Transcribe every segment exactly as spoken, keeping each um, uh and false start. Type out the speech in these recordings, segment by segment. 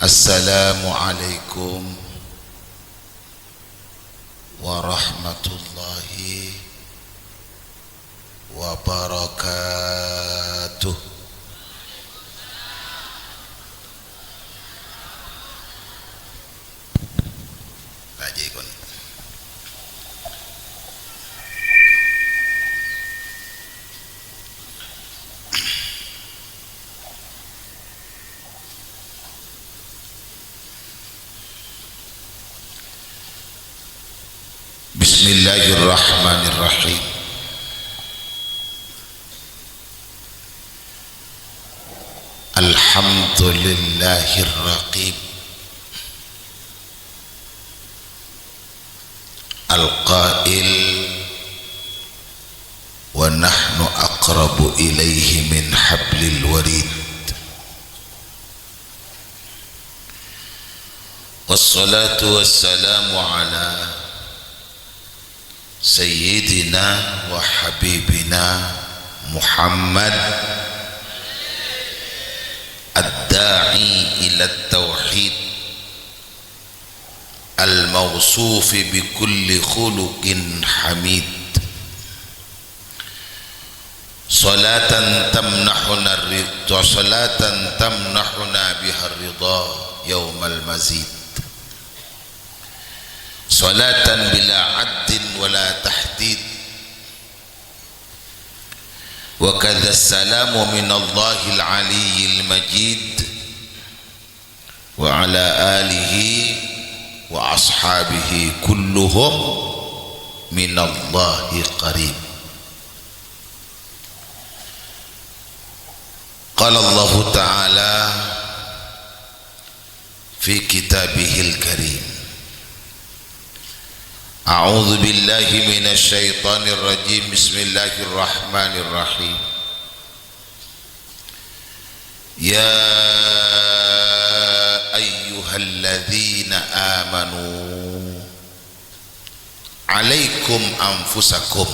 Assalamualaikum warahmatullahi wabarakatuh. Bismillahirrahmanirrahim. Alhamdulillahirraqib. Al-qail, "Wa nahnu aqrabu ilaihi min hablil warid." Wassalatu wassalamu ala sayyidina wa habibina Muhammad, ad-da'i ila tauhid, al-mawsufi bi kulli khuluqin hamid. Salatan tamnahuna ri-, salatan tamnahuna biha ridha yaumal mazid. Salatan bila addin wala tahdid. Wa kadza salamu minallahil aliyyil majid. Wa ala alihi wa ashabihi kulluhum minallahi qarib. Qala Allahu ta'ala fi kitabihil karim. A'udzu billahi minasy syaithanir rajim. Bismillahirrahmanirrahim. Ya ayyuhalladzina amanu, alaikum anfusakum,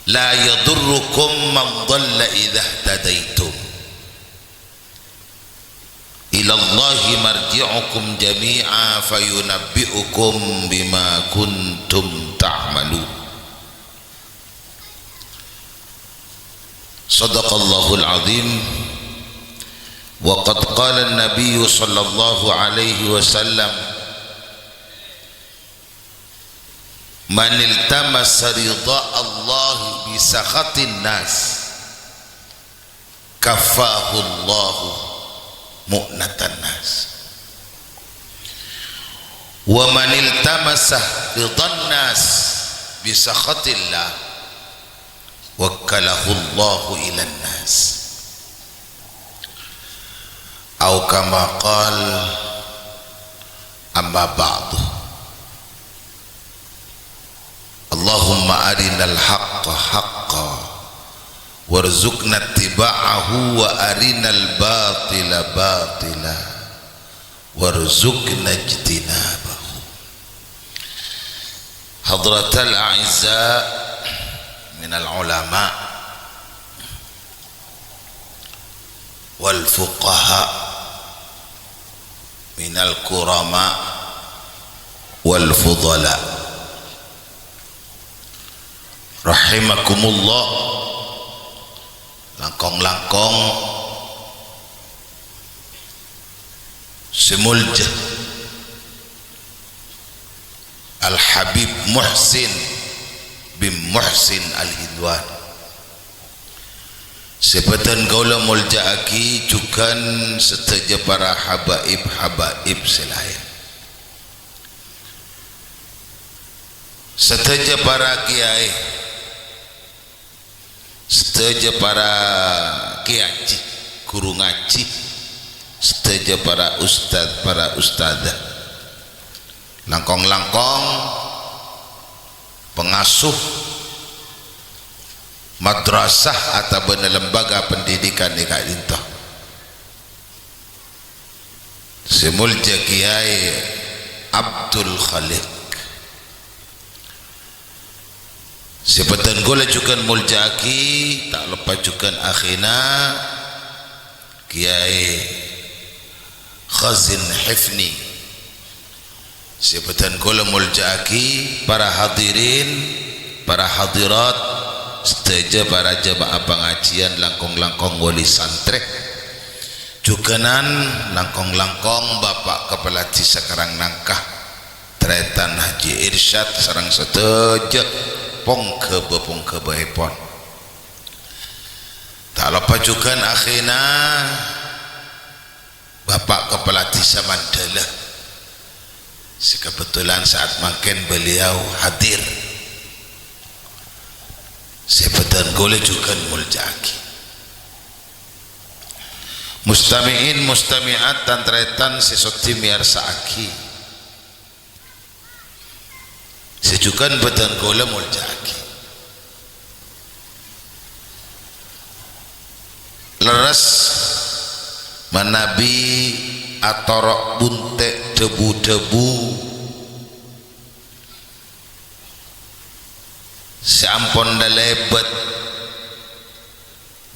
la yadurrukum man dhalla idza ihtadaitum. Ilallahi marji'ukum jami'a fayunabbi'ukum bima kuntum ta'malun. Shadaqallahul azim. Wa qad qala an-nabiyyu sallallahu alaihi wasallam, "Man iltamasa ridha Allah bi sakhatin nas, kaffahu Allahu mu'natan nas. Wa man iltamasa ridhan nas bi sakhatillah, wakkalahu Allahu ilan nas." Au kama qal, amma ba'du. Allahumma arinal haqqa haqqa warzuqna ittiba'ahu wa arinal batila batila warzuqna ijtinabahu. Hadratal a'izza minal ulama wal fuqaha minal kurama wal fudala. Rahimakumullah. Langkong-langkong sè molja Al-Habib Muhsin bin Muhsin Al-Hindwan. Sè bâdhân kaulâ molja'aghi jhughân sadhâjâ para habaib-habaib sè laèn. Sadhâjâ para kiyaè, sadhâjâ para kiyaji, ghuru ngajhi, sadhâjâ para ustad, para ustadzah. Langkong-langkong pangasuh madrasah otabâna lembaga pendidikan è ka'dinto. Sè molja Kiyaè Abdul Khaliq. Sè bâdhân kaulâ jhughân molja'aghi, ta' loppa jhughân akhina Kiyaè Ghazin Hifni. Sè bâdhân kaulâ molja'aghi para hadirin, para hadirat, sadhâjâ para jamaah pangajiân, langkong-langkong wali santrè. Jhughân langkong-langkong Bapak Kepala Desa Karangnangka, tarètan Haji Irsyad sareng sadhâjâ pongghâbâ-pongghâbâèpon. Ta' loppa jhughân akhèna Bapak Kepala Desa Mandala, sè kebetulan saat mangkèn beliau hadir. Sè bâdhân kaulâ jhughân molja'aghi. Mustami'in, mustami'at, tan-tarètan sè soddhi mèyarsa'aghi. Sè jhughân bâdhân kaulâ molja'aghi. Lerres manabi atoro' bunte' dhâbu-dhâbu sè ampon lalèbât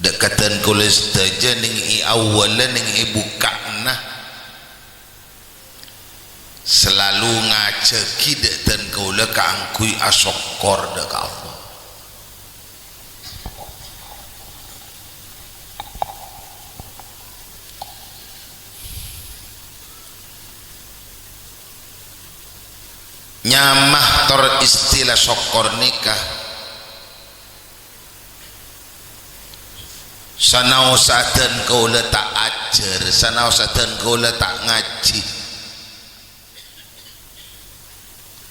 dhâ' ka dhân kaulâ sadhâjâ nèng è awwâlla nèng è bukka'na, salalu ngajhâghi dhâ' dhân kaulâ kaangghuy asokkor dhâ' ka Allah. Nyama tor istilah sokkor nèka sanaossa dhân kaulâ ta' ajhâr, sanaossa dhân kaulâ ta' ngajhi,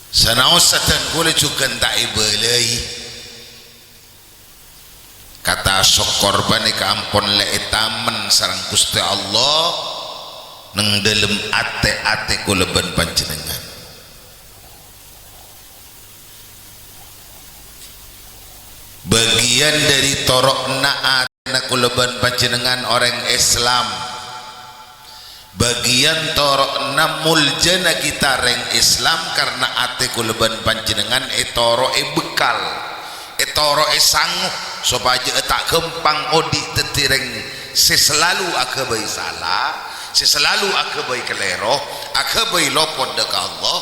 sanaossa dhân kaulâ jhughân ta' èbâlâi. Kata sokkor panèka ampon la ètamen sareng Ghustè Allah neng dhâlem atè-atè kaulâ bân panjhennengngan. Bâgiyân dhâri toro'na atèna kaulâ bân panjhennengngan orèng Islam. Bâgiyân toro'na moljâna kita rèng Islam karna atè kaulâ bân panjhennengngan ètoro'è bekkal, ètoro'è sango, sopajâ ta' ghâmpang odi' dhâddhi rèng sè salalu aghâbây sala, sè salalu aghâbây kalèro, aghâbây lopot dhâ' ka Allah.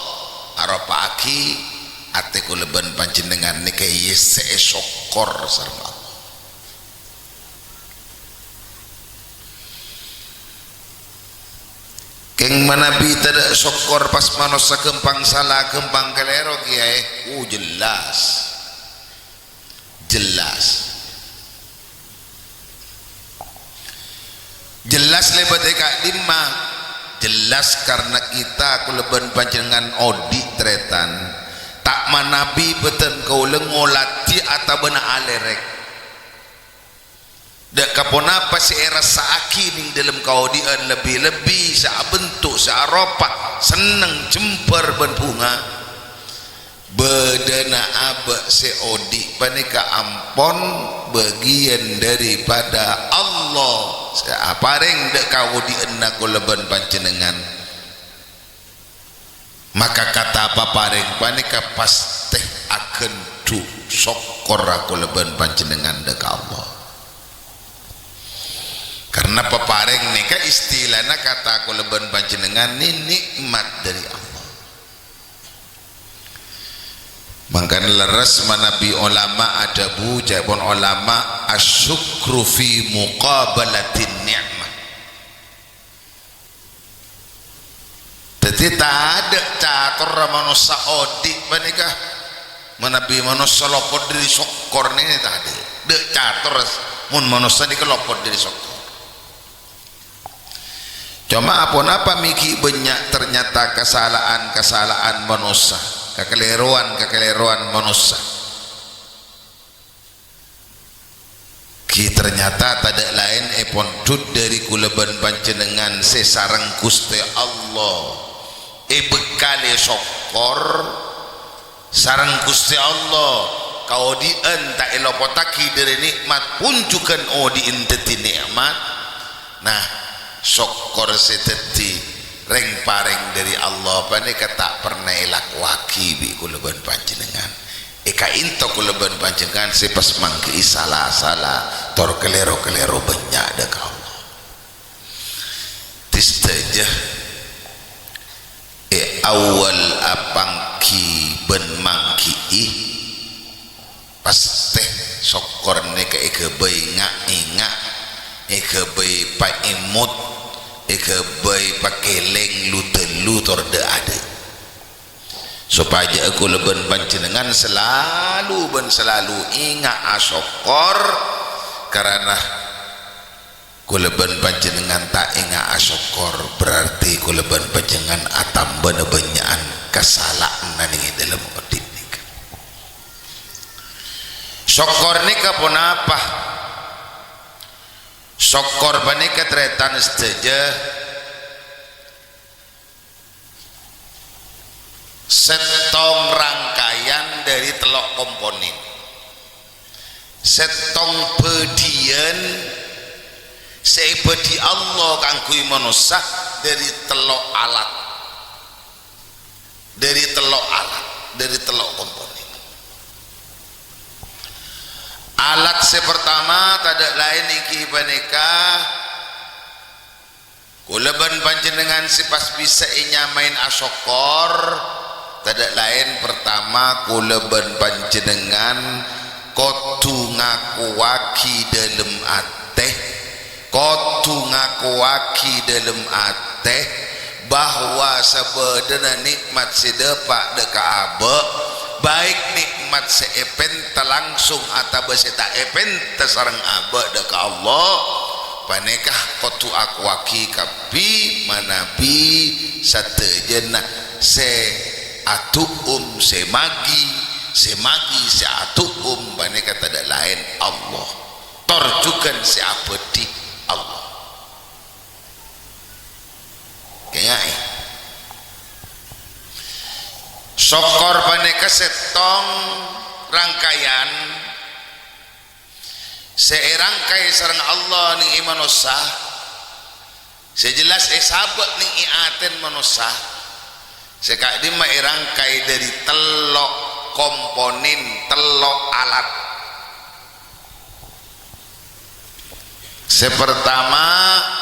Aropa'aghi atè kaulâ bân panjhennengngan nèka èyessè'è sokkor sareng Allah. Kèng manabi tadâ' sokkor pas manossa ghâmpang sala, ghâmpang kalèro, kèyaè? Oh, jelas. Jelas. Jelas lèbât è ka'dimma? Jelas karna kita, kaulâ bân panjhennengngan odi' tarètan, ta' manabi bâdhân kaulâ ngolatè atabâna alèrèk. Dhâ' ka ponapa sè èrassa'aghi neng dhâlem kaodi'ân, lebbi-lebbi sè abentuk, sè aropa senneng, jembhâr, bân bhunga. Bâdâna abâ' sè odi' panèka ampon bâgiyân dâripada Allah sè aparèng dhâ' kaodi'ânna kaulâ bân panjhennengngan. Maka kata paparèng panèka pastè aghândhu' sokkorra kaulâ bân panjhennengngan dhâ' ka Allah. Karna paparèng nèka istilana kata kaulâ bân panjhennengngan nè nikmat dâri Allah. Mangkana lerres manabi olama adhâbu, ca'èpon olama, "Asyukru fi muqabalatin ni'mah." Dhâddhi, tadâ' catorra manossa odi' panèka manabi manossa lopot dâri sokkor nè, tadâ'. Tadâ' cator mon manossa nèka lopot dâri sokkor. Coma aponapa mè' ghi' bânnya' ternyata kasala'an-kasala'an manossa, kakalèrowan-kakalèrowan manossa. Ghi' ternyata tadâ' laèn èpondhut dâri kaulâ bân panjhennengngan sè sareng Ghustè Allah èbhekkalè sokkor sareng Ghustè Allah, kaodi'ân ta' èlopottaghi dâri nikmat, pon jhughân odi'ân dhâddhi nikmat. Nah, sokkor sè dhâddhi rèng-parèng dâri Allah panèka ta' perna èlakowaghi bi' kaulâ bân panjhennengngan. È ka'ènto kaulâ bân panjhennengngan sè pas mangghi'i sala-sala, tor kalèro-kalèro bânnya' dhâ' ka Allah. Dhâddhi sadhâjâ, Awwal apangghi bân mangghi'i, pastè sokkor nèka èghâbây nga'-ènga', èghâbây paèmot, èghâbây pakèlèng lu-dâllu tor dâ'-adâ'. Sopajâ kaulâ bân panjhennengngan salalu bân salalu ènga' asokkor, karana kaulâ bân panjhennengngan ta' ènga' asokkor, berarti kaulâ bân panjhennengngan atambâna bânnya'an kasala'anna nèng è dâlem odi' nèka. Sokkor nèka ponapa? Sokkor panèka, tarètan sadhâjâ, sèttong rangkayan dâri tello' komponen. Sèttong bâdhiyân sè èbâdhi Allah kaangghuy manossa dâri tello' alat. Dâri tello' alat, dâri tello' komponen. Alat sè partama tadâ' laèn èngghi panèka Kaulâ bân panjhennengngan sè pas bisa ènyamaè asokkor, tadâ' laèn, partama, kaulâ bân panjhennengngan kodhu ngakowaghi dâlem atè, kodhu ngakowaghi dâlem atè bahwa sabâdâna nè'mat sè dâpa' dâ' ka abâ', baik nè'mat sè èpènta langsung otabâ sè ta' èpènta sareng abâ' dâ' ka Allah, panèka kodhu akowaghi kabbhi manabi sadhâjâna sè adu'um sè magi, sè magi sè adu'um panèka tadâ' laèn Allah, tor jhughân sè abâdhi Allah. Kèyaè. Sokkor panèka sèttong rangkayan sè èrangkaè sareng Allah nèng è manossa, sè jelas èsabâ' nèng è atèna manossa, sè ka'dimma èrangkaè dâri tello' komponen, tello' alat. Sè partama,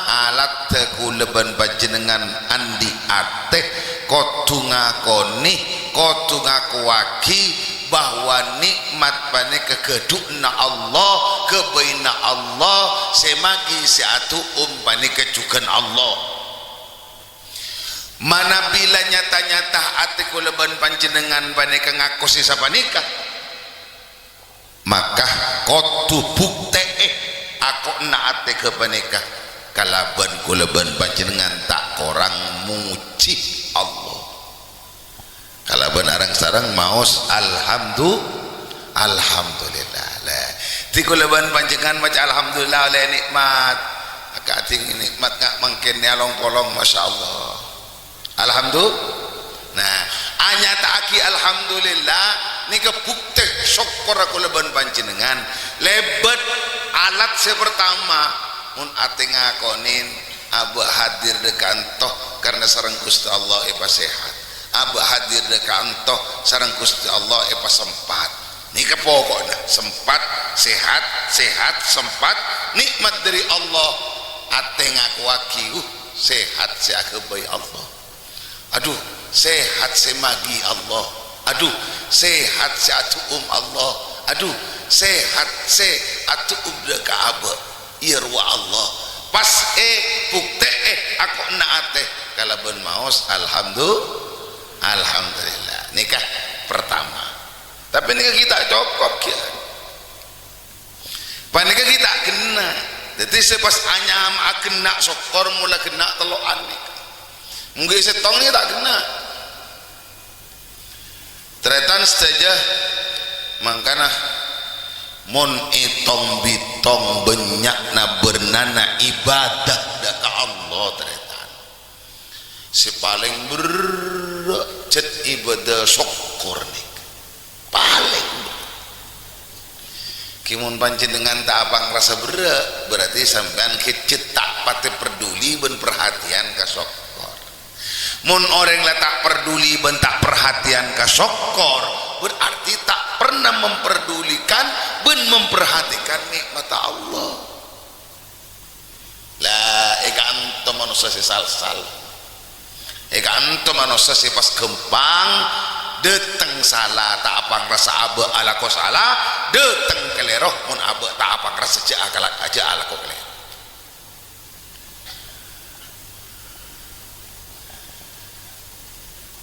alatta kaulâ bân panjhennengngan andi' atè, kodhu ngakonè, kodhu ngakowaghi bahwa nè'mat panèka ghâdhuwânna Allah, ghâbâyna Allah, sè magi sè adu'um panèka jhughân Allah. Manabi la nyata-nyata atè kaulâ bân panjhennengngan panèka ngakosè sapanèka, maka kodhu buktè'è ako'na atè ghâpanèka kalabân kaulâ bân panjhennengngan ta' korang mojhi Allah. Kalabân areng-sareng maos alhamdu-, alhamdulillah. Lah, dhâddhi kaulâ bân panjhennengngan maca alhamdulillah ollè nè'mat. Akadhi nè'mat nga' mangkèn nèyalong polong, masyaallah. Alhamdu-, nah, anyata'aghi alhamdulillah nèka buktè sokkorra kaulâ bân panjhennengngan. Lèbât alat sè partama, mon atè ngakonè abâ' hadir dâ' kanto karna sareng Ghustè Allah èpasèhat. Abâ' hadir dâ' kanto sareng Ghustè Allah èpasempat. Nèka poko'na, sempat, sehat, sehat, sempat, nè'mat dâri Allah. Atè ngakowaghi, uh, sehat sè aghâbây Allah. Adhu, sehat sè magi Allah. Adhu, sehat sè adu'um Allah. Adhu, sehat sè adu'um dâ' ka abâ'. Iyâ rowa Allah. Pas èbuktè'è ako'na atè kalabân maos alhamdu-, alhamdulillah. Nèka partama. Tapè nèka ghi' ta' cokop, ghi. Panèka ghi' ta' ghenna'. Dhâddhi sè pas anyama ghenna' sokkor mola ghenna' tello'an nèka. Mon ghi' sèttong nèka ta' ghenna'. Tarètan sadhâjâ, mangkana mon ètong-bhitong bânnya'na bârnana ibâdâ dâ' ka Allah, tarètan. Sè palèng berrâ' jhât ibâdâ sokkor nèka. Palèng berrâ'. Ghi mon panjhennengngan ta' apangrasa berrâ', berarti sampèyan ghi' jhât ta' patè perduli bân perhatian ka sokkor. Mon orèng la ta' perduli bân ta' perhatian ka sokkor, berarti ta' pernah memperdulikan bân memperhatikan nè'matta Allah. La, è ka'anto manossa sè sal-sal. È ka'ento manossa sè pas ghâmpang, dâteng sala ta' apangrasa abâ' alako sala, dâteng kalèro mon abâ' ta' apangrasa jhâ' akala-, jhâ' alako kalèro.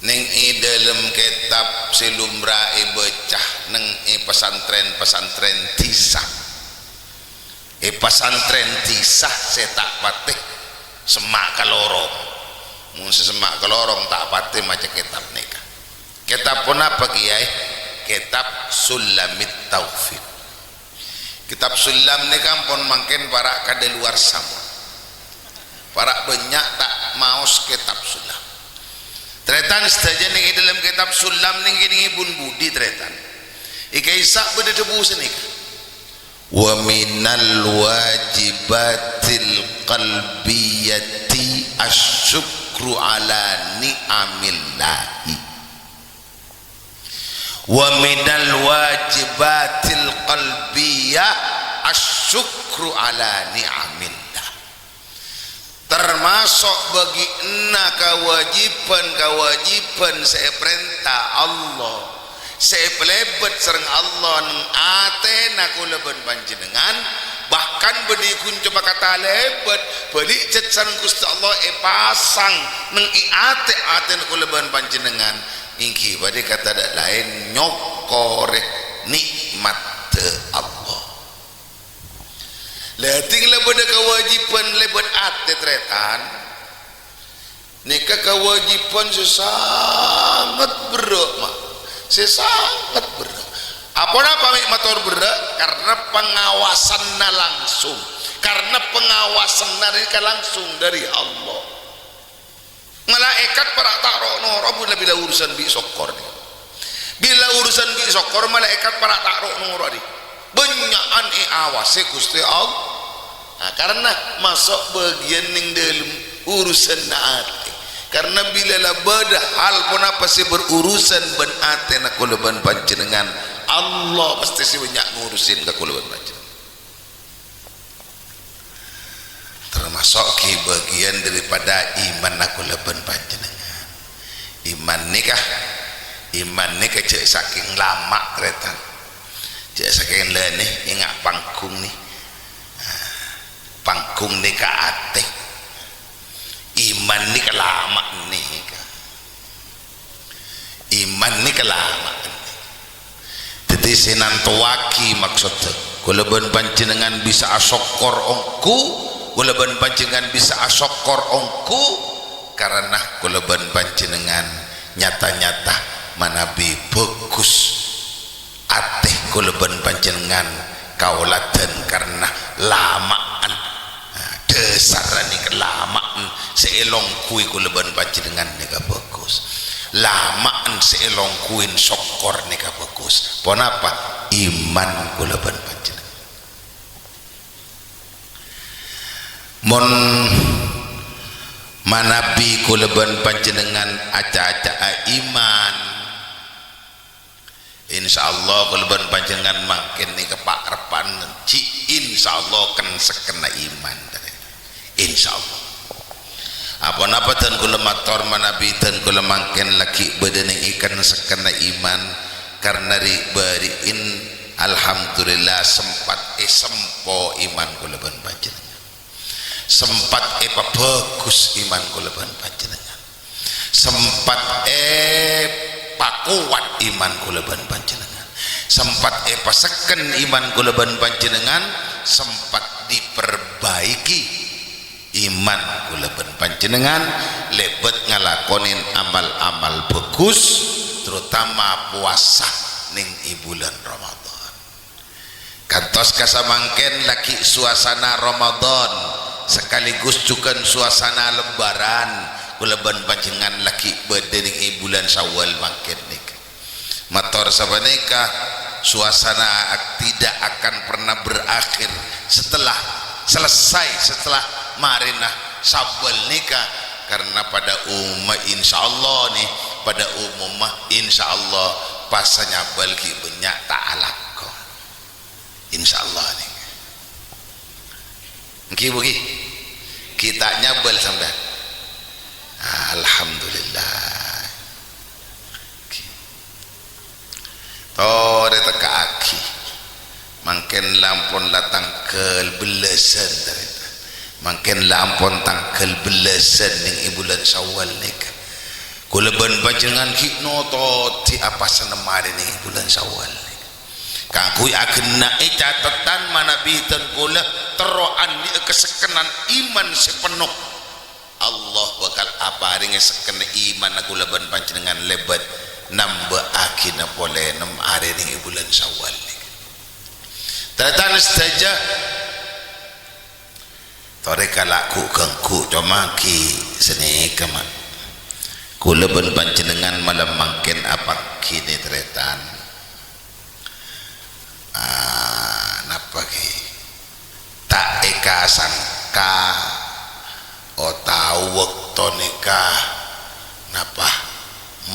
Nèng è dâlem kètab sè lumra èbâca nèng è pesantren-pesantren dhisa. È pesantren dhisa sè ta' patè semma' ka lorong. Mon sè semma' ka lorong ta' patè maca kètab nèka. Kètab ponapa, Kèyaè? Kètab Sulamit Taufik. Kètab Sulam nèka ampon mangkèn para' kadaluwarsa. Para' bânnya' ta' maos kètab Sulam. Tarètan sadhâjâ nèng è dâlem kètab Sulam nèng kènèng è bun budi, tarètan. È ka'issa' bâdâ dhâbu sanèka. "Wa minal wajibatil qalbiyati asyukru ala ni'amillahi." "Wa minal wajibatil qalbiyah asyukru ala ni'amillah." Tamaso' bâgiânna kawâjibhân-kawâjibhân sè èparènta Allah, sè èpalèbât sareng Allah nèng atèna kaulâ bân panjhennengngan, bahkan bânnè ghun coma katalèbât, bâli' jhât sareng Ghustè Allah èpasang nèng è atè-atèna kaulâ bân panjhennengngan, èngghi bâdâ kata ta' laèn nyokorè nè'matta Allah. Lha, dhing la bâdâ kawâjibhân lèbât atè, tarètan. Nèka kawâjibhân sè sanget berrâ', ma'. Sè sanget berrâ'. Aponapa mè' mator berrâ'? Karena pengawasanna langsung. Karena pengawasanna nèka langsung dâri Allah. Malaèkat para' ta' ro'-noro' bilâ, bilâ urusan bi' sokor, nè. Bilâ urusan bi' sokor, malaèkat para' ta' ro'-noro', nè. Bânnya'an èawasè Ghustè Allah. Nah, karena maso' bâgiyân nèng dâlem urusanna atè. Karena bilâ la bâdâ hal ponapa sè berurusan bân atèna kaulâ bân panjhennengngan, Allah pastè sè bânnya' ngurusin ka kaulâ bân panjhennengngan. Tamaso' ghi' bâgiyân dâripada imanna kaulâ bân panjhennengngan. Iman nèka, iman nèka jhâ' sakèng lama', tarètan. Jhâ' sakèng lâ nè, enga' panggung nè. Panggung nèka atè. Iman nèka lama' nèka. Iman nèka lama'. Dhâddhi sè nantowaghi maksodda, kaulâ bân panjhennengngan bisa asokkor ongghu, kaulâ bân panjhennengngan bisa asokkor ongghu, karana kaulâ bân panjhennengngan nyata-nyata manabi bhâghus. Atè kaulâ bân panjhennengngan kaoladhân karna lama'an. Nah, dhâsarra nèka lama'an sè èlongghuwi kaulâ bân panjhennengngan nèka bhâghus. Lama'an sè èlongghuwi sokkor nèka bhâghus. Ponapa? Iman kaulâ bân panjhennengngan. Mon manabi kaulâ bân panjhennengngan acaca'a iman, Insyaallah, kaulâ bân panjhennengngan mangkèn nèka pa'-reppa'an, jhi' insyaallah kèn-sèkènna iman. Insyaallah. Apa-napa dân kaulâ mator manabi dân kaulâ mangkèn laghi' bâdâ nèng è kèn-sèkènna iman, karna ri'-bâri'in, alhamdulillah, sempat èsempo iman kaulâ bân panjhennengngan. Sempat èpabhâghus iman kaulâ bân panjhennengngan. Sempat èpakowat iman kaulâ bân panjhennengngan. Sempat èpasèkèn iman kaulâ bân panjhennengngan. Sempat diperbaiki iman kaulâ bân panjhennengngan lèbât ngalakonè amal-amal bhâghus, terutama powasa nèng è bulân Ramadan. Kantos ka samangkèn laghi' suasana Ramadan, sekaligus jhughân suasana Lebaran, kaulâ bân panjhennengngan laghi' bâdâ nèng è bulân Syawal mangkèn nèka. Mator sapanèka, suasana ak-, tidak akan pernah berakhir setelah selesai, setelah marèna Syawal nèka, karna pada umma-, insyaallah nè, pada umumma insyaallah pasa Nyabal ghi' bânnya' ta' alako. Insyaallah nè. Èngghi, Bu, ghi? Ghi' ta' Nyabal sampèyan. Alhamdulillah. Ampon la tangghâl bellasan, tarètan. Mangkèn la ampon tangghâl bellasan nèng è bulân Syawal nèka. Kaulâ bân panjhennengngan ghi' notodhi apasa nem arè nèng è bulân Syawal nèka. Kaangghuy aghenna'è catetan manabi dhân kaulâ terro andi'â kasekkenan iman sè penno. Allah bhâkal aparèngè sekkenna imanna kaulâ bân panjhennengngan lèbât nambâ'aghina polè nem arè nèng è bulân Syawal nèka. Tarètan sadhâjâ, torè kala ghu-ghângghu, coma ghi' sanèka, ma'. Kaulâ bân panjhennengngan malem mangkèn apangghina, tarètan. Ah, napa ghi? Ta' èkasangka otabâ bâkto nèka napa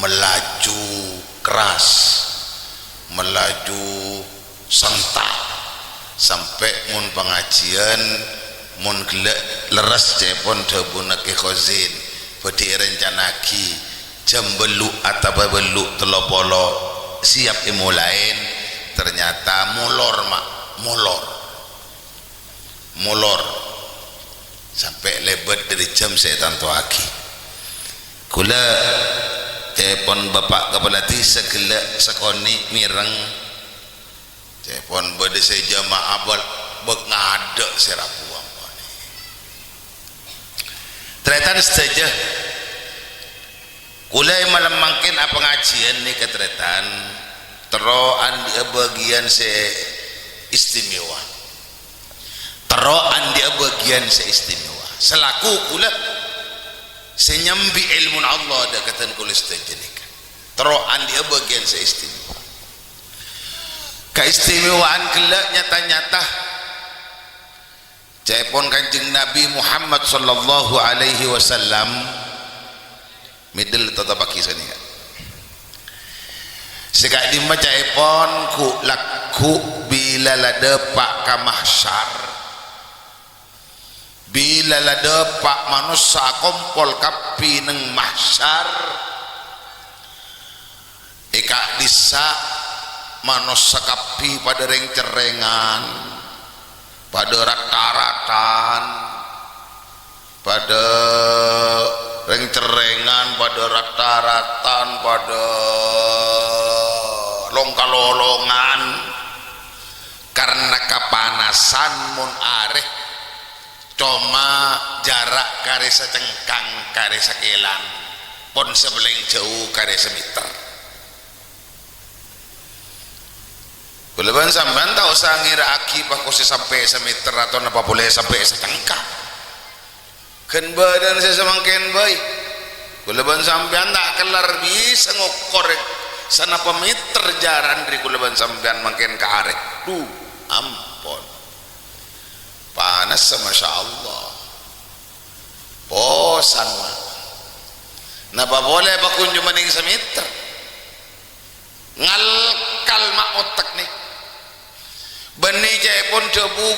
malaju keras, malaju sentak, sampè' mon pangajiân, mon ghellâ' lerres ca'èpon dhâbuna Kè Khozin, bhâdhi èrencana'aghi jam bâllu' otabâ bâllu' tello polo siap èmolaè, ternyata molor, ma', molor. Molor. Sampè' lèbât dâri jam sè ètantowaghi. Kaulâ, ca'èpon Bapa' Kapala Dhisa ghellâ' sakonè' mèreng. Ca'èpon bâdâ sè jamaah bâl-, bâk ngadâ' sè rabu ampon. Tarètan sadhâjâ, kaulâ è malem mangkèn apangajiân nèka, tarètan, terro andi'â bâgiyân sè istimewa. Terro andi'â bâgiyân sè istimewa. Salaku kaulâ sè nyambi èlmona Allah dâ' ka dhân kaulâ sadhâjâ nèka. Terro andi'â bâgiyân sè istimewa. Kaistimewaan ghellâ' nyata-nyata. Ca'èpon Kanjeng Nabi Muhammad sallallahu alaihi wasallam, middle totopaghi sanèka. Sè ka'dimma ca'èpon ghu-, lagghu' bilâ la dâpa' ka mahsyar, bilâ la dâpa' manossa akompol kabbhi neng mahsyar. È ka'dissa' manossa kabbhi padâ rèng-cerrèngan, padâ rat-taratan, padâ rèng-cerrèngan, padâ rat-taratan, padâ long-kalolongan, karna kapanasan mon arè. Coma jhârâ' karè sacengkang, karè sakèlang, pon sè palèng jhâu karè sameter. Kaulâ bân sampèyan ta' osa ngèra'aghi pakosa sampè' sameter atau napa polè sampè' sacengkang. Ghân bâdân sè samangkèn bhâi. Kaulâ bân sampèyan ta' kellar bisa ngokor sanapa meter jhârâna dâri kaulâ bân sampèyan mangkèn ka arè. Dhu, ampon. Panassa, masya Allah. Posan, ma'. Napa polè pakunju manèng sameter? Ngalkal, ma', otek nè. Bânnè ca'èpon dhâbu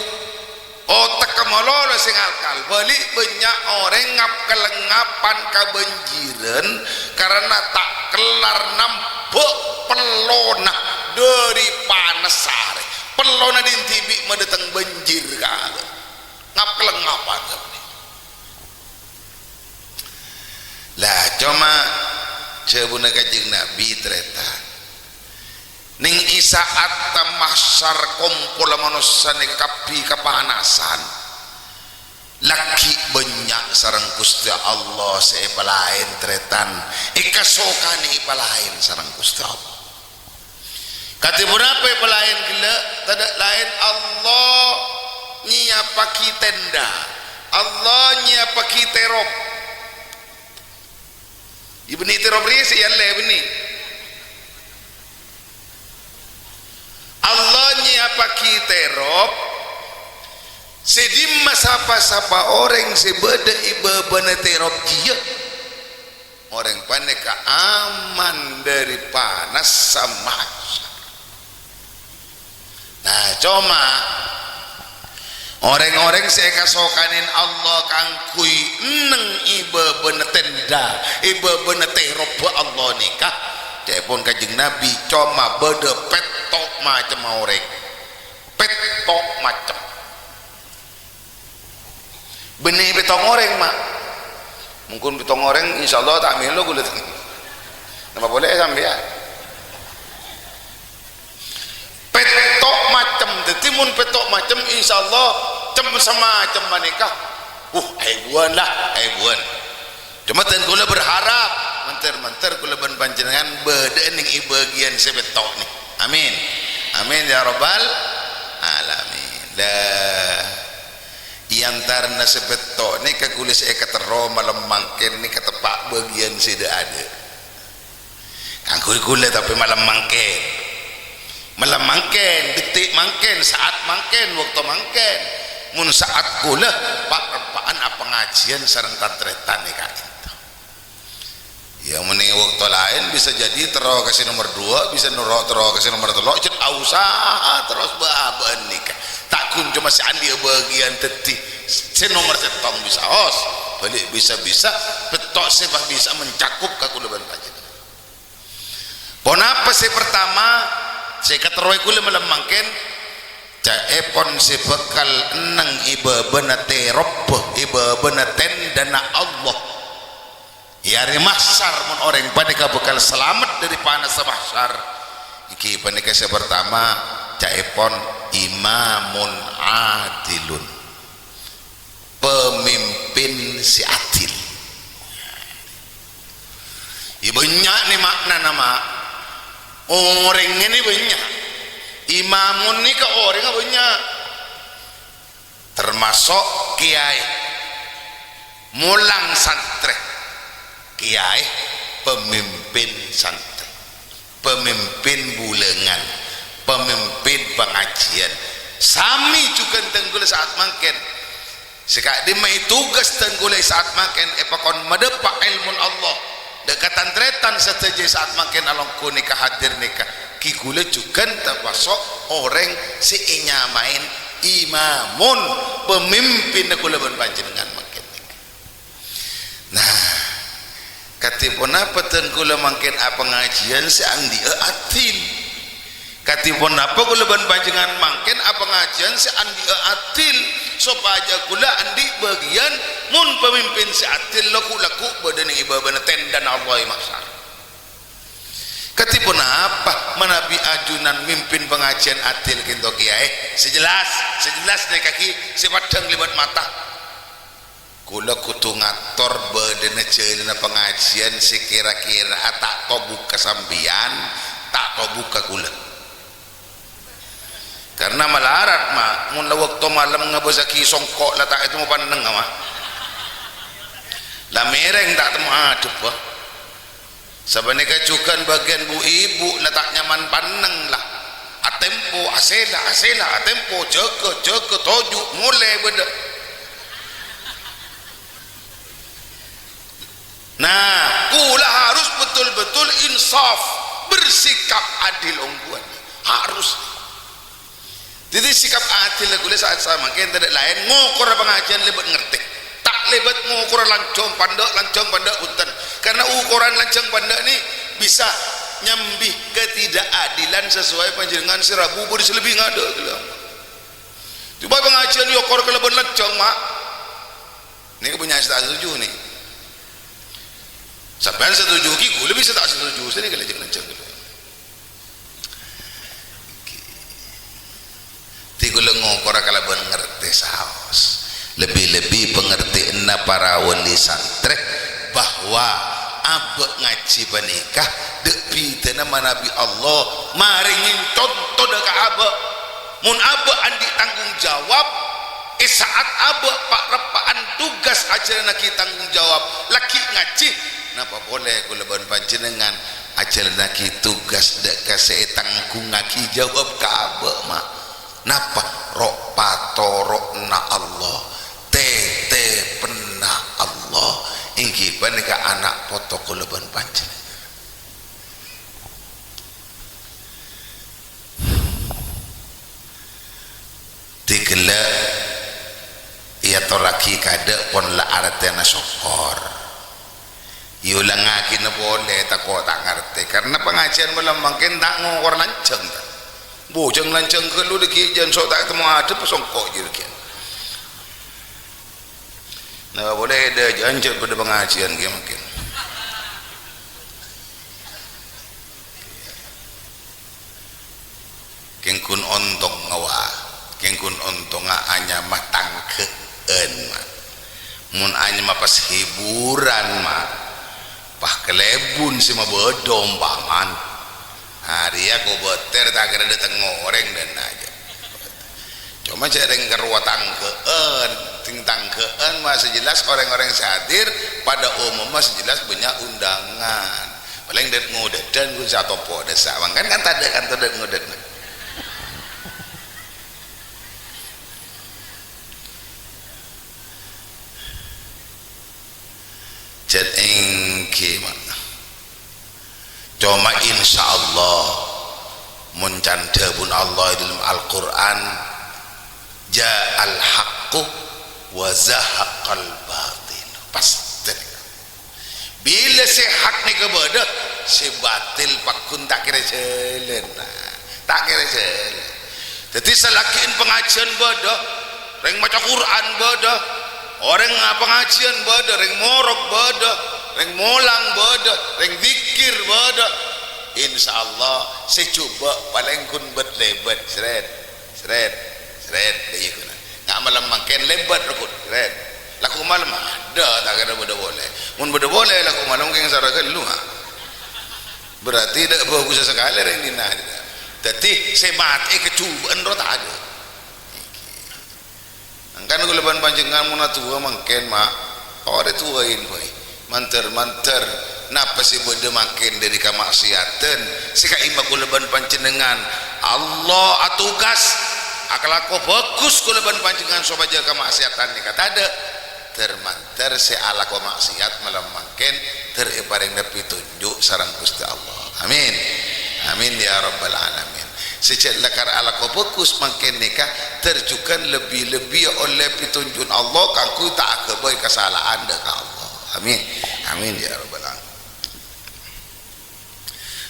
otek malolo sè ngalkal. Bâli' bânnya' orèng ngap-, kalengngapan kabânjirân karana ta' kellar nambâ' pellona dâri panas arè. Pellona dhin dhibi' madâteng bânjir ka abâ'. Ngap-, kalengngapan sapanèka. La, coma dhâbuna Kanjeng Nabi, tarètan. Nèng è sa'atta mahsyar kompolla manossa nèka kabbhi kapanasan. Lagghi' bânnya' sareng Ghustè Allah sè èpalaèn, tarètan. Èkasokanè èpalaèn sareng Ghustè Allah. Kadhi ponapa èpalaèn ghellâ'? Tadâ' laèn Allah nyèyappaghi tenda. Allah nyèyappaghi terop. Yâ bânnè terop rèya sè èyallè bânnè. Allah nyèyappaghi terop sè dimma sapa-sapa orèng sè bâdâ è bâbâna terop jiyâ. Orèng panèka aman dâri panassa mahsyar. Nah, coma orèng-orèng sè èkasokanè Allah kaangghuy neng è bâbâna tenda, è bâbâna terobba Allah nèka, ca'èpon Kanjeng Nabi, coma bâdâ pètto' macemma orèng. Pèt-, Pètto' macem. Bânnè pèttong orèng, Ma'. Mon pèttong orèng, insyaallah ta' mèlo ghulâ. Napa polè sampèyan? Pètto' macem. Dhâddhi, mon pètto' macem, insyaallah cem-, samacem panèka. Uh, èbuwân la, èbuwân. Coma dân kaulâ berharap, mènter-mènter kaulâ bân panjhennengngan bâdâ nèng è bâgiyân sè pètto' nè. Amin. Amin ya rabbal alamin. Lah, è antarana sè pètto' nèka ghulâ sè èkaterro malem mangkèn nèka teppa' bâgiyân sè dâ'-adâ'. Kaangghuy ghulâ tapè malem mangkèn. Malem mangkèn, detik mangkèn, saat mangkèn, bâkto mangkèn. Mon saat ghulâ, pa'-reppa'an apangajhiyân sareng tan-tarètan è ka'dinto. Ya, mon è bâkto laèn bisa jadi terro ka sè nomer dua, bisa noro-, terro ka sè nomer tello', jhât ausaha terros bâ'-abâ'ân nèka. Ta' ghun coma sè andi'â bâgiyân dhâddhi sè nomer sèttong bisa, os. Bâli' bisa-bisa, pètto' sè pas bisa mencakup ka ghulâ bân panjhennengngan. Ponapa sè partama sè èkaterrowè ghulâ malem mangkèn? Ca'èpon sè bhâkal enneng è bâbâna tèrobbhâ, è bâbâna tèndhâna Allah. È arè mahsyar, mon orèng panèka bhâkal salamet dâri panassa mahsyar, èngghi panèka sè partama, ca'èpon imamun adilun. Pemimpin sè adil. Iyâ, bânnya' nè ma'nana, Ma'. Orèng nè bânnya'. Imamun nèka orèngnga bânnya'. Termaso' kèyaè. Molang santrè. Kèyaè, pemimpin santrè. Pemimpin bulângan, pemimpin pangajhiyân. Samè jhughân dân kaulâ saat mangkèn. Sè ka'dimma è tugas dân kaulâ è saat mangkèn èpakon madâpa' èlmona Allah. Dâ' ka tan-tarètan sadhâjâ è saat mangkèn alongghu nèka hadir nèka. Ghi kaulâ jhughân tamaso' orèng sè ènyamaè imamun, pemimpinna kaulâ bân panjhennengngan mangkèn nèka. Nah, kadhi ponapa dân kaulâ mangkèn apangajhiyân sè andi'â adil? Kadhi ponapa kaulâ bân panjhennengngan mangkèn apangajhiyân sè andi'â adil? Sopajâ kaulâ andi' bâgiyân, mon pamimpin sè adil, ghu'-lagghu' bâdâ nèng è bâbâna tèndhâna Allah è mahsyar. Kadhi ponapa manabi ajunan mimpin pangajhiyân adil ka'dinto kèyaè? Sè jelas, sè jelas nèka ghi sè paddhâng lèbât mata. Kaulâ kodhu ngator bâdâna jhâlânna pangajhiyân sè kèra-kèra ta' tobuk ka sampèyan, ta' tobuk ka kaulâ. Karna malarat, Ma', mon la bâkto malem ngabâsaghi songko' la ta' ètemmo pannengnga, Ma'. La mèrèng ta' temmo adhâbbhâ. Sapanèka jhughân bâgiyân bu-ibu la ta' nyaman panneng la. Atempo, asèla, asèla, atempo, jâgâ, jâgâ, toju', molè bâdâ. Nah, kaulâ harus betul-betul insaf, bersikap adil ongghuwân. Harus. Dhâddhi, sikap adil kaulâ saat samangkèn tadâ' laèn ngokora pangajhiyân lèbât ngartè. Ta' lèbât ngokora lanjhâng pandâ', lanjhâng pandâ' bhunten. Karna okoran lanjhâng pandâ' nè bisa nyambi ketidakadilan sesuai panjhennengngan sè rabu bâdâ sè lebbi ngadâ' ghellâ'. Coba pangajhiyân èokor kalabân lanjhâng, Ma'. Nèka bânnya' sè ta' setuju nè. Sampèyan setuju ghi, kaulâ bisa ta' setuju, sè nèka lanjhâng-lanjhâng ghellâ'. Dhâddhi kaulâ ngokora kalabân ngartè saos. Lebbi-lebbi pangartèyanna para wali santrè bahwa abâ' ngajhi panèka dâ' bhidhâna manabi Allah marèngè conto dâ' ka abâ'. Mon abâ' andi' tanggung jawab, è sa'at abâ' pa'-reppa'an tugas ajhâlannaghi tanggung jawab, lagghi' ngajhi, napa polè kaulâ bân panjhennengngan ajhâlannaghi tugas dâ' ka sè ètangghungngaghi jawab ka abâ', Ma'. Napa? Ro'-patoro'na Allah, tètèpenna Allah, èngghi panèka ana' poto kaulâ bân panjhennengngan. Dhâddhi ghellâ' èyatorraghi kadâ' pon la artèna sokkor. Èolangngaghina polè, tako' ta' ngartè. Karna pangajhiyân malem mangkèn ta' ngokor lanjhâng, ta'. Bhujâng lanjhâng ghâllu dhâggi' jhân so' ta' ètemmo adhâbbhâ songko' jârèya. Nah, polè dâjâ anjhâr bâdâ pangajiân kèya mangkèn. Kèng ghun ontong ngawa, kèng ghun ontongnga anyama tangghâ'ân, ma'. Mon anyama pas hiburan, ma', pas kalèbun sè mabâdâ ompamana. Arèya kobâtèr ta' kèra dâteng orèng dâ' enna' jâ. Coma jâ' rèng karowa tangghâ'ân, sèng tangghâ'ân ma' sè jelas orèng-orèng sè hadir, pada omomma sè jelas bânnya' undangan. Palèng dât-ngodâdhân ghun sè atoppo' dâ' essa', mangkana kan tadâ' kan tadâ' ngodâdhân. Jhât èngghi, ma'. Coma, insyaallah, mon can dhâbuna Allah è dâlem Al-Qur'an, "Ja'al haqqu wa zahaqal batil." Pastè. Bilâ sè hak nèka bâdâ, sè batil pagghun ta' kèra jhâlân. Nah, ta' kèra jhâlân. Dhâddhi, salaghi pangajiân bâdâ, rèng maca Qur'an bâdâ, orèng pangajiân bâdâ, rèng morok bâdâ, rèng molang bâdâ, rèng dzikir bâdâ. Insyaallah, sè jhubâ' palèng ghun bât-lèbât, srèt, srèt, srèt, iyâ ghuna. Nga' malem mangkèn lèbât rowa ghun, srèt. Lako malem, adâ, ta' kèra bâdâ polè. Mon bâdâ polè, lako malem kèng sara ghâllu, ha. Berarti dâ' bhâghussa sakalè rèng dinna'. Dhâddhi, sè matè kajhubâ'ân rowa ta' adâ'. Mangkana kaulâ bân panjhennengngan mon adu'a mangkèn, ma', orè du'ain bhâi. Mandhâr-mandhâr, napa sè bâdâ mangkèn dâri kama'siyadhân sè ka'imma kaulâ bân panjhennengngan Allah atugas, akalako bhâghus kaulâ bân panjhennengngan sopajâ kama'siyadhân nèka tadâ'. Dhâr-mandhâr sè alako ma'siyat malem mangkèn, dhâr èparèngana pitonjhu' sareng Ghustè Allah. Amin. Amin ya rabbal alamin. Sè jhâ' lakar alako bhâghus mangkèn nèka, dhâr jhughân lebbi-lebbi ollè pitonjhu'na Allah kaangghuy ta' aghâbây kasala'an dâ' ka Allah. Amin. Amin ya rabbal alamin.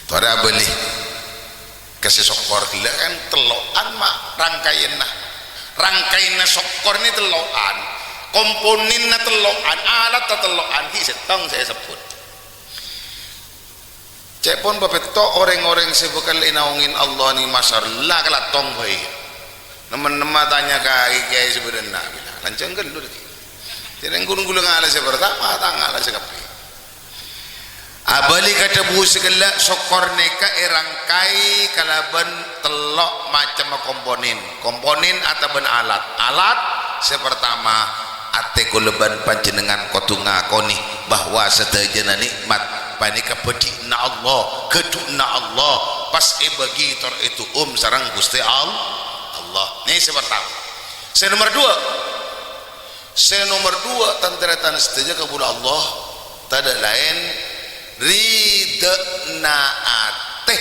Torè abâli ka sè sokkor ghellâ' kan tello'an, ma', rangkaènna. Rangkaènna sokkor nè tello'an, komponènna tello'an, alatta tello'an, ghi' sèttong sè èsebbhut. Ca'èpon papètto' orèng-orèng sè bhâkal ènaongè Allah nèng mahsyar la kalattong bhâi. Nemma-nemma tanya ka kèyaè sè bâdâna, lanjhâng ghâllu dhâggi'. Jhâ' rèng ghun ghulâ ngala sè partama, ta' ngala sè kabbhi. Abâli ka dhâbu sè ghellâ', sokkor nèka èrangkai kalabân tello' macemma komponèn. Komponèn atabâna alat. Alat sè partama, atè kaulâ bân panjhennengngan kodhu ngakonè bahwa sadhâjâna nè'mat panèka bhâdhi'na Allah, ghâdhu'na Allah, pas èbâgi tor ètu'um sareng Ghustè All-, Allah. Nè sè partama. Sè nomer duwâ', Sè nomer duwâ', tan-tarètan sadhâjâ kaulâ Allah, tadâ' laèn ridhâna atè,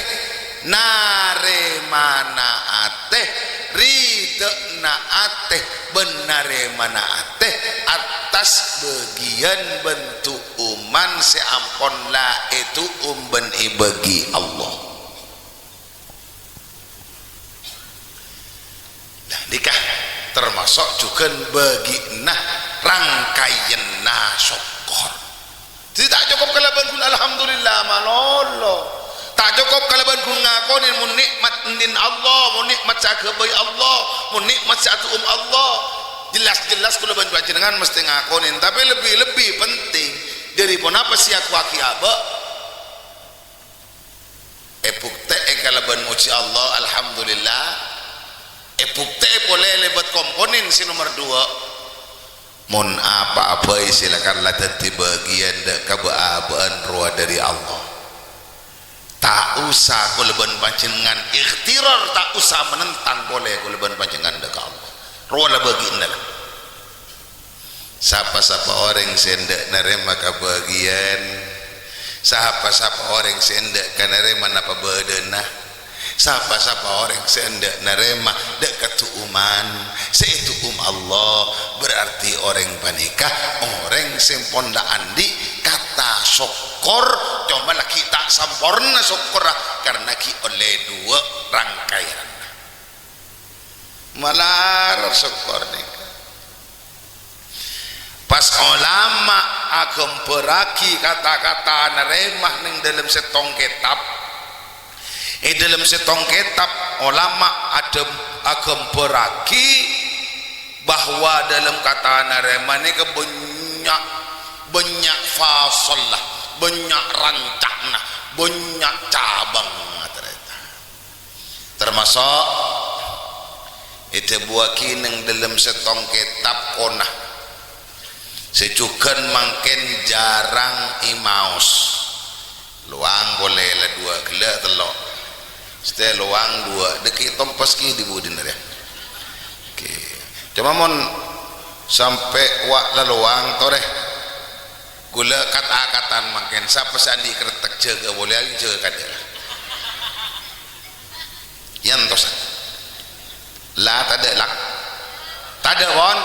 narèmana atè, ridhâna atè bân narèmana atè attas bâgiyân bân tu'uman sè ampon la ètu'um bân èbâgi Allah. Nah, nèka tamaso' jhughân bâgi'na rangkaènna sokkor. Dhâddhi ta' cokop kalabân ghun alhamdulillah malolo. Ta' cokop kalabân ghun ngakonè mon nè'mat ènḍin Allah, mon nè'mat sè aghâbây Allah, mon nè'mat sè atu'um Allah. Jelas-jelas kaulâ bân panjhennengngan mestè ngakonè, tapè lebbi-lebbi penting dâri ponapa sè èakoaghi abâ'. Èbuktè'è kalabân mojhi Allah, alhamdulillah. Èbuktè'è polè lèbât komponèn sè nomer duwâ'. Mon apa'a bhâi sè lakar la dhâddhi bâgiyân dâ' kabâ-abâ'ân rowa dâri Allah, ta' osa kaulâ bân panjhennengngan ikhtirar, ta' osa manentang polè kaulâ bân panjhennengngan dâ' ka Allah. Rowa la bâgi'na la. Sapa-sapa orèng sè endâ' narèma kabâgiyân, sapa-sapa orèng sè endâ' ka narèma napa bâdâna, sapa-sapa orèng sè endâ' narèma dâ' katu'uman sè ètu'um Allah, berarti orèng panèka orèng sè pon la anḍi' kata sokkor, coma la ghi' ta' samporna sokkorra karna ghi' ollè duwâ' rangkaènna. Malarat sokor nèka. Pas olama aghâmbhârraghi kata-kata narèma neng dâlem sèttong kètab, è dâlem sèttong kètab olama adhâm-, aghâmbhârraghi bahwa dâlem kata narèma nèka bânnya', bânnya' fasolla, bânnya' ranca'na, bânnya' cabângnga tarètan. Tamaso' èdhâbuwâghi neng dâlem sèttong kètab kona sè jhughân mangkèn jhârâng èmaos. Lowang polè la duwâ' ghellâ' tello'. Sè lowang duwâ', dâgghi' tompes ghi' di budina rèya. Oke. Coma mon sampè' wa' la lowang torè. Ghulâ kat-akatan mangkèn, sapa sè andi' krettek jâgâ polè, ayo jâgâ kadhâ'. Yan tosa. La tadâ', Lak? Tadâ', pon?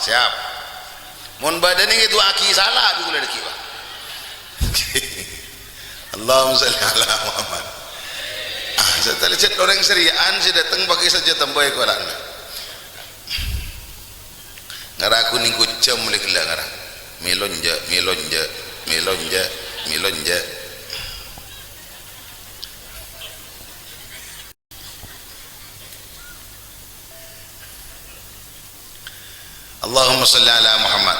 Siap. Mon bâdâna èdu'aaghi sala, bi' ghulâ dâgghi', Pak. Allahumma shalli ala Muhammad. Ah, sè talèjhât orèng sè rèya'an sè dâteng paghi' sajjhâ tembhâi kolana. Ngara ghuning kujâm molaè ghellâ' ngara. Mèlo enjâ', mèlo enjâ', mèlo enjâ', mèlo enjâ'. Allahumma shalli ala Muhammad.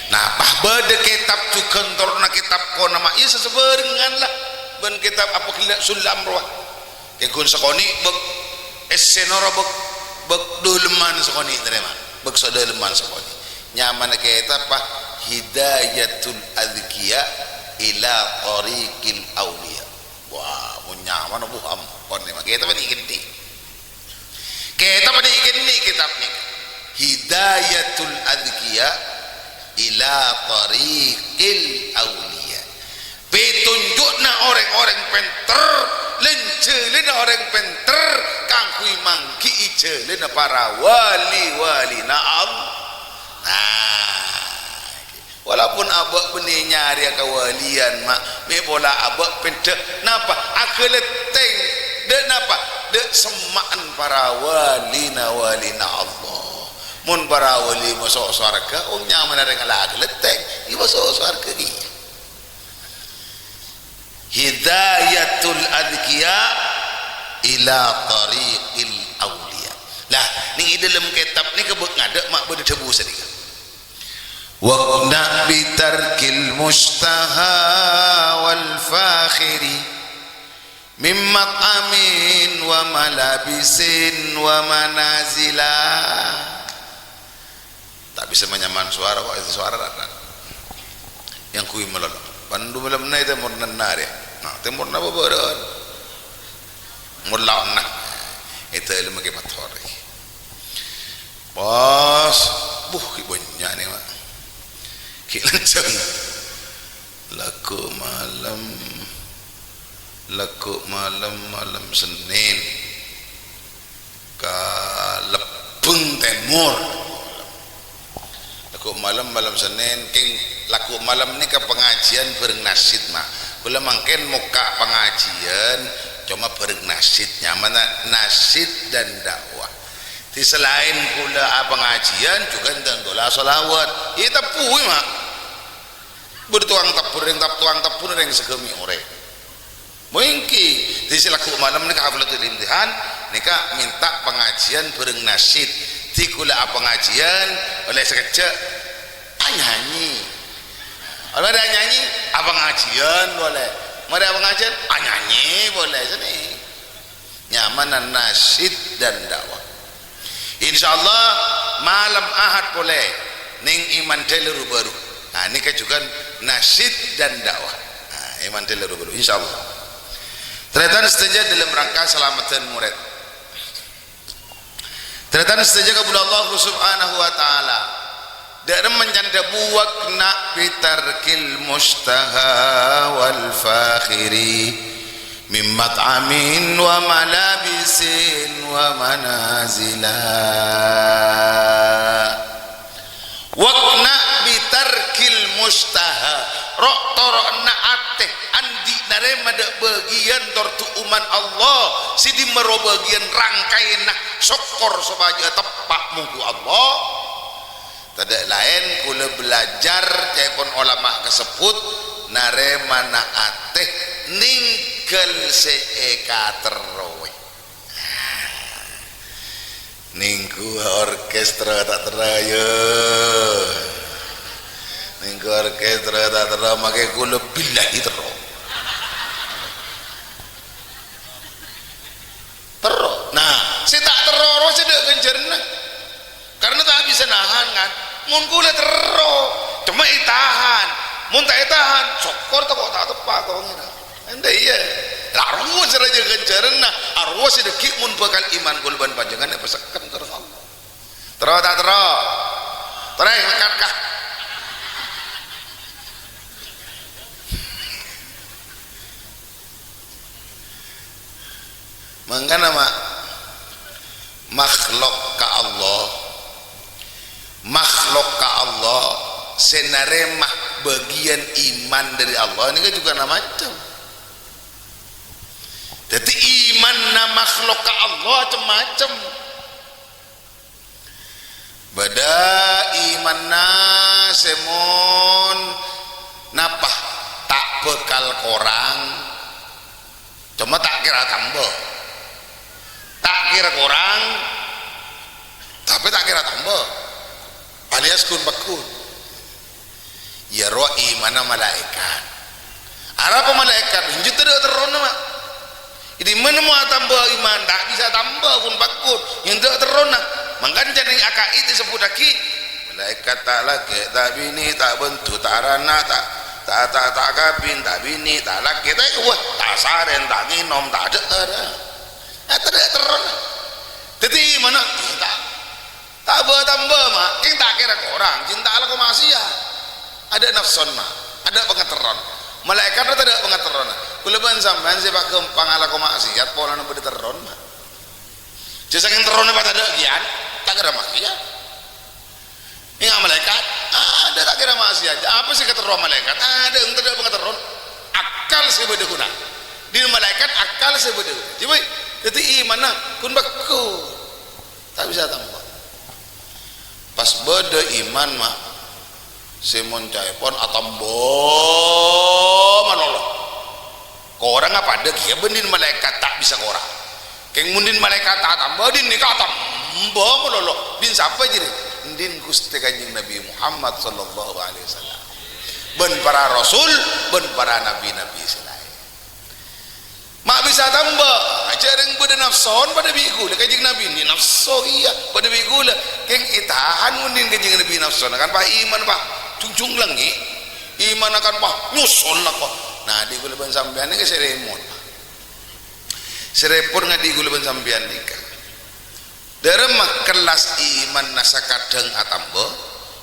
Nah, pas bâdâ kètab jhughân toronna kètab kona ma', iyâ sasabhârengngan la bân kètab apa ghellâ' Sulam rowa. Kèng ghun sakonè' bâk èssèna rowa bâk, bâk dâlemman sakonè' narèma, bâk sadâlemman sakonè'. Nyamana kètab apa? Hidayatul Adzkiya ila Thariqil Auliya. Wah, mon nyamana, bu, ampon, nèka. Kètab nèka ghi'. Kètab nèka ghi', kètab nèka. Hidayatul Adzkiya ila Thariqil Auliya. Pètonjhuna orèng-orèng pènter, lan jhâlânna orèng pènter, kaangghuy mangghi'i jhâlânna para wali-walina Allah. Nah, walaupun abâ' bânnè nyarèya kawalian, ma', mè' pola abâ' pènḍâ', napa? Aghâlèttèng. Ḍâ' napa? Ḍâ' semma'en para walina, walina Allah. Mon para wali maso' sowarghâ, wong nyamana rèng la aghâlèttèng, iyâ maso' sowarghâ kèya. Hidayatul adzkiya ila thariqil auliya. Lah, nèng è ḍâlem kètab nèka bâ-, ngadâ' ma' bâḍâ ḍhâbu sanèka. Waqna' bi tarkil mustaha wal fakhiri, mim mat'amin wa malabisin wa manazila. Ta' bisa manyamana sowara kok, sowara ra-, ra-, yang kui malolo. Pandu malemna itu murna nari. Nah, timurna babaran. Murlaonna. Itu ilmu ke pator. Pas, buh, ki banyak nih, Mak. Ki langsung. Lagu malam, lagu malam, malam Senin. Ka Lebbeng Tèmor. Lagu malam, malam Senin, kèng lagu malam nèka pangajiân bhâreng nasyid, Mak. Kaulâ mangkèn mokka' pangajiân, coma bhâreng nasyid, nyamana nasyid dan dakwah. Di selain kaulâ apangajiân, jhughân enten kaulâ shalawat. Iyâ, teppuwi, Mak. Bâḍâ towang tebbhur, rèng tep-, towang tebbhur rèng saghâmè' orèng. Mènggi, di sè lagu malam nèka haflatul imtihan, nèka mènta pangajiân bhâreng nasyid. Di kaulâ apangajiân, ollè sakejjhâ', anyanyi. Ollè anyanyi, apangajiân polè. Marè apangajiân, anyanyi polè. Sènè. Nyamana nasyid dan dakwah. Insyaallah, malam Ahad polè nèng è Mandhâlâ Robaru. Nah, nèka jhughân nasyid dan dakwah. Nah, è Mandhâlâ Robaru, insyaallah. Tarètan sadhâjâ ḍâlem rangka salameddhân morèd. Tarètan sadhâjâ kabulâ Allah Subhanahu wa Ta'ala. Ḍâ' remma can ḍhâbu waqna' bi tarkil mustaha wal fakhiri, mim mat'amin wa malabisin wa manazila. Waqna' bi tarkil mustaha, ro'-toro'na atè, anḍi' narèma ḍâ' bâ-, bâgiyân tor du'umman Allah, sè dimma rowa bâgiyân rangkaènna sokkor sopajâ teppa' mongghu Allah. Tadâ' laèn kaulâ belajar, ca'èpon olama kasebbhut, narèmana atè nèngghâl sè èkaterrowè. Nènggu orkes terro ta' terro, yâ. Nènggu orkes terro ta' terro, makè kaulâ billahi terro. Terro. Nah, sè ta' terro rowa sè dâ' ghânjhârânna. Karena ta' bisa nahan, kan? Mon kaulâ terro, coma ètahan. Mon ta' ètahan, sokkor tako' ta' teppa' ka Pangèran. Èngghi, iyâ. La rowa sè rajâ ghânjhârânna, arowa sè dhâggi' mon bhâkal iman kaulâ bân panjhennengngan èpasekken terro Allah. Terro ta' terro? Terro, angkat, kah? Mangkana, ma-, makhluk ka Allah, makhluk ka Allah sè narèma bâgiyân iman dâri Allah nèka jhughân macem. Dhâddhi, imanna makhluk ka Allah cem-macem. Bâdâ imanna sè mon napa ta' bhâkal korang, coma ta' kèra tamba. Ta' kèra korang, tapè ta' kèra tamba, alias ghun-pagghun. Iyâ rowa imanna malaèkat. Arapa malaèkat? Enjâ' tadâ' terrona, ma'. È dimma nemmo atamba iman, ta' bisa tamba ghun-pagghun. Enjâ' tadâ' terrona. Mangkana jhâ' neng akaèt èsebbhuttaghi, malaèkat ta' lakè, ta' binè, ta' bendhu, ta' arana, ta', ta', ta', ta' kabin, ta' binè, ta' lakè, ta' wah, ta' sarèn, ta' ngènom, ta' dâ'âr. Eh, tadâ' terrona. Dhâddhi imanna, ta' Ta' bâ-tamba, ma', kèng ta' kèra korang, jin ta' alako ma'siyat. Adâ' nafsona, ma', adâ' pangaterron. Malaèkat tadâ' pangaterrona. Kaulâ bân sampèyan sè paghâmpang alako ma'siyat polana bâdâ terron, ma'. Jhâ' sakèng terrona pas tadâ' kèyan, ta' kèra ma'siyat. Enga' malaèkat, adâ' ta' kèra ma'siyat. Apa sè èkaterro malaèkat? Adâ', tadâ' pangaterron. Akal sè bâdâ ghuna. Dhin malaèkat akal sè bâdâ. Jhâ' bhâi, dhâddhi imanna ghun-pagghun. Ta' bisa tamba. Pas bâdâ iman, ma', sè mon ca'èpon atamba malolo. Korangnga padâ kèya bân dhin malaèkat ta' bisa korang. Kèng mon dhin malaèkat ta' atamba, dhin nèka atamba malolo. Dhin sapa jârèya? Dhin Ghustè Kanjeng Nabi Muhammad sallallahu alaihi wasallam. Bân para rasul, bân para nabi-nabi sè laèn. Ma' bisa tamba, jhâ' rèng bâdâ nafsona padâ bi' kaulâ, Kanjeng Nabi, nè nafso kèya padâ bi' kaulâ. Kèng ètahan mon dhin Kanjeng Nabi nafsona, kan, pa' iman, pa', jungjung langngè'. Imanna kan, pa', nyosol lako. Nah, dhi' kaulâ bân sampèyan nèka sè rèpot, pa'. Sè rèpot ngadhi' kaulâ bân sampèyan nèka. Dâremma kellas imanna sakadhâng atamba?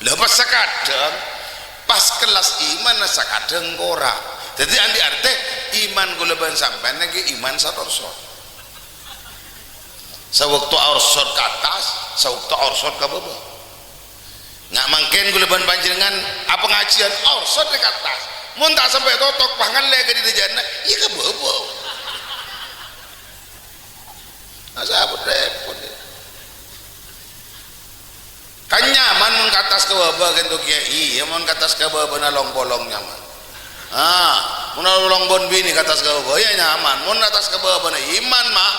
Lah, pas sakadhâng, pas kellas imanna sakadhâng korang. Dhâddhi, andi' artè, iman kaulâ bân sampèyan nèka iman saorsot. Sawaktu aorsot ka attas, sawaktu aorsot ka bâbâ. Nga' mangkèn kaulâ bân panjhennengngan apangajhiyân aorsot rè ka attas. Mon ta' sampè' totok, pas ngallè ka dhi-, dhâjâna, iyâ ka bâbâ. Nah, sapa rèpot, ya? Kan nyaman mon ka attas ka bâbâ, kan, to, Kèyaè. Iyâ, mon ka attas ka bâbâna long-polong nyaman. Ah, mon long-polong bân binè ka attas ka bâbâ, iyâ nyaman. Mon attas ka bâbâna iman, ma'.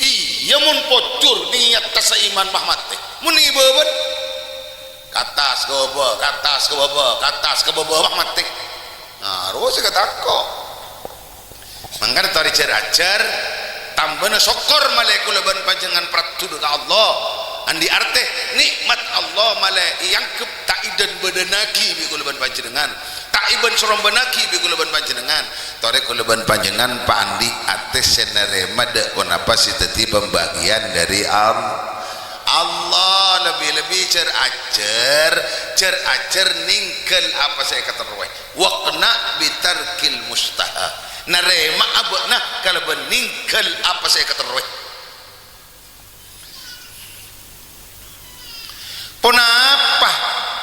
Iyâ, mon pojhur nèyat ta' saiman, ma' matè. Mon nèng è bâbâna, ka attas ka bâbâ, ka attas ka bâbâ, ka attas ka bâbâ, ma' matè. Nah, rowa sè èkatako'. Mangkana torè jhâr-ajhâr, tambâna sokkor malè kaulâ bân panjhennengngan pradhuna ka Allah. Andi' artè, nè'mat Allah malè èangghep ta' èdhân-bâdhânnaghi bi' kaulâ bân panjhennengngan, ta' èbân-sarombânnaghi bi' kaulâ bân panjhennengngan. Torè kaulâ bân panjhennengngan paandi' atè sè narèma dâ' ponapa sè dhâddhi pambâgiyân dâri Al-, Allah. Lebbi-lebbi jhâr-ajhâr, jhâr-ajhâr nèngghâl apa sè èkaterrowè. Waqna' bi tarkil mustaha. Narèma'a bâ'na kalabân nèngghâl apa sè èkaterrowè. Ponapa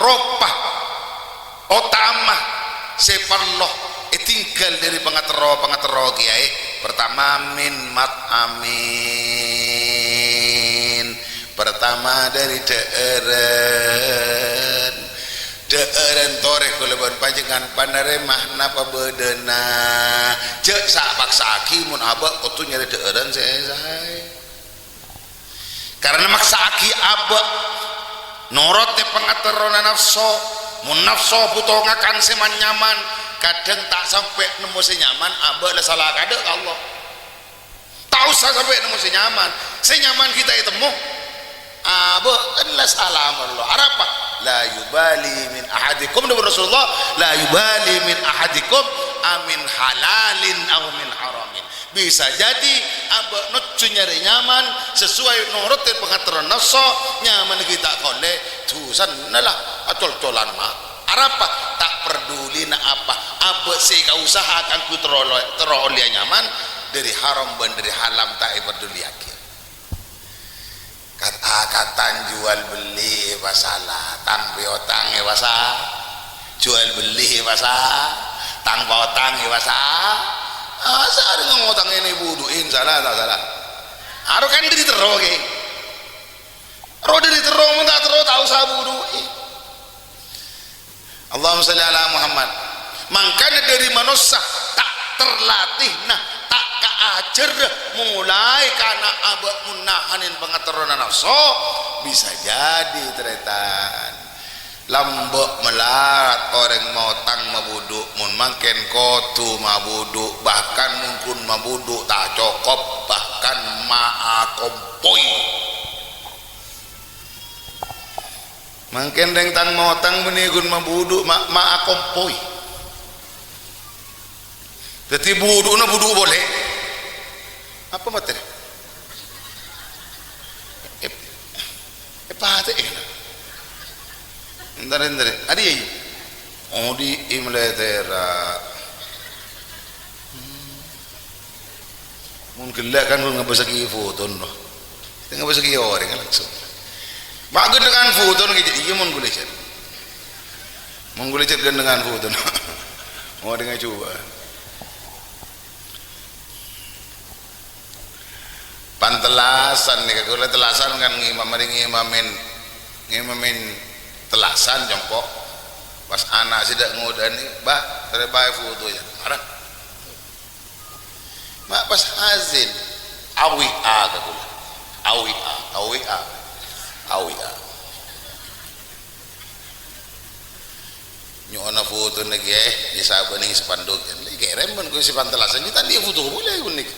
ropa otama sè parlo èdhi-, Èngghâl dâri pangaterro-pangaterro kèyaè. Pertama, min mat'amin. Pertama dâri dhâ'ârân. Dhâ'ârân torè kaulâ bân panjhennengngan panarèma napa bâdâna. Jhâ' sa-, paksa'aghi mon abâ' kodhu nyarè dhâ'ârân sè saè. Karana maksa'aghi abâ' norotè pangaterrona nafso. Mon nafso bhuto ngakan sè man-nyaman, kadhâng ta' sampè' nemmo sè nyaman, abâ' la sala kadâ' ka Allah. Ta' osa sampè' nemmo sè nyaman. Sè nyaman ghi' ta' ètemmo, abâ' kan la sala malolo. Arapa? "La yubali min ahadikum," dhâbuna Rasulullah, "la yubali min ahadikum amin halalin aw min haramin." Bisa jadi abâ' nojjhu nyarè nyaman sesuai norotè pangaterrona nafso, nyaman ghi' ta' kaollè, dhusana la acol-colan, ma'. Arapa? Ta' perdulina apa, abâ' sè èkausaha kaangghuy terro, terro ollèya nyaman, dâri haram bân dâri halal ta' èperduliyaghi. Kat-akatan jual beli è pasala, tang piotang è pasa-, jual beli è pasa-, tang paotang è pasa-, ah, sareng ngotang ènè budhu'in, sala ta' sala? Aro kan dâri terro, ghi. Ro dâri terro, mon ta' terro, ta' osa budhu'i. Allahumma shalli ala Muhammad. Mangkana dâri manossa ta' terlatih, nah, ta' kaajhâr molaè kana' abâ' mon nahanè pangaterrona nafso, bisa jadi, tarètan. Lambâ' malarat orèng maotang mabudhu', mon mangkèn kodhu mabudhu', bahkan mon ghun mabudhu' ta' cokop, bahkan maakompoy. Mangkèn rèng tang maotang bânnè ghun mabudhu', ma-, maakompoy. Dhâddhi budhu'na budhu' polè. Apa matè? È-, èpatè'è. Entar, entar. Adi, ya, ya. Odi imlè tera. Mon ghellâ' kan ghun ngabâsaghi foton, no. Kita ngabâsaghi orèng langsung. Ma' ghândhângan foton ghi, iyâ, mon ghulâ cèt. Mon ghulâ cèt ghândhângan foton. Mau dengar coba. Pan tellasan nèka, ghulâ tellasan kan ngimam, marè ngimamin, ngimamin tellasan, compo'. Pas ana' sè dâ' ngodâ'ân, "Bah, tarè bâi foto, ya." Marè. Ma' pas azin, awi a ka ghulâ. Awi a, awi a, awi a. Nyo'ona fotona kèya, ya sabâ' neng spanduk. Lagi kèrèm bân ghulâ sè pan tellasan, jhuta andi' foto ghulâ ghun nèka.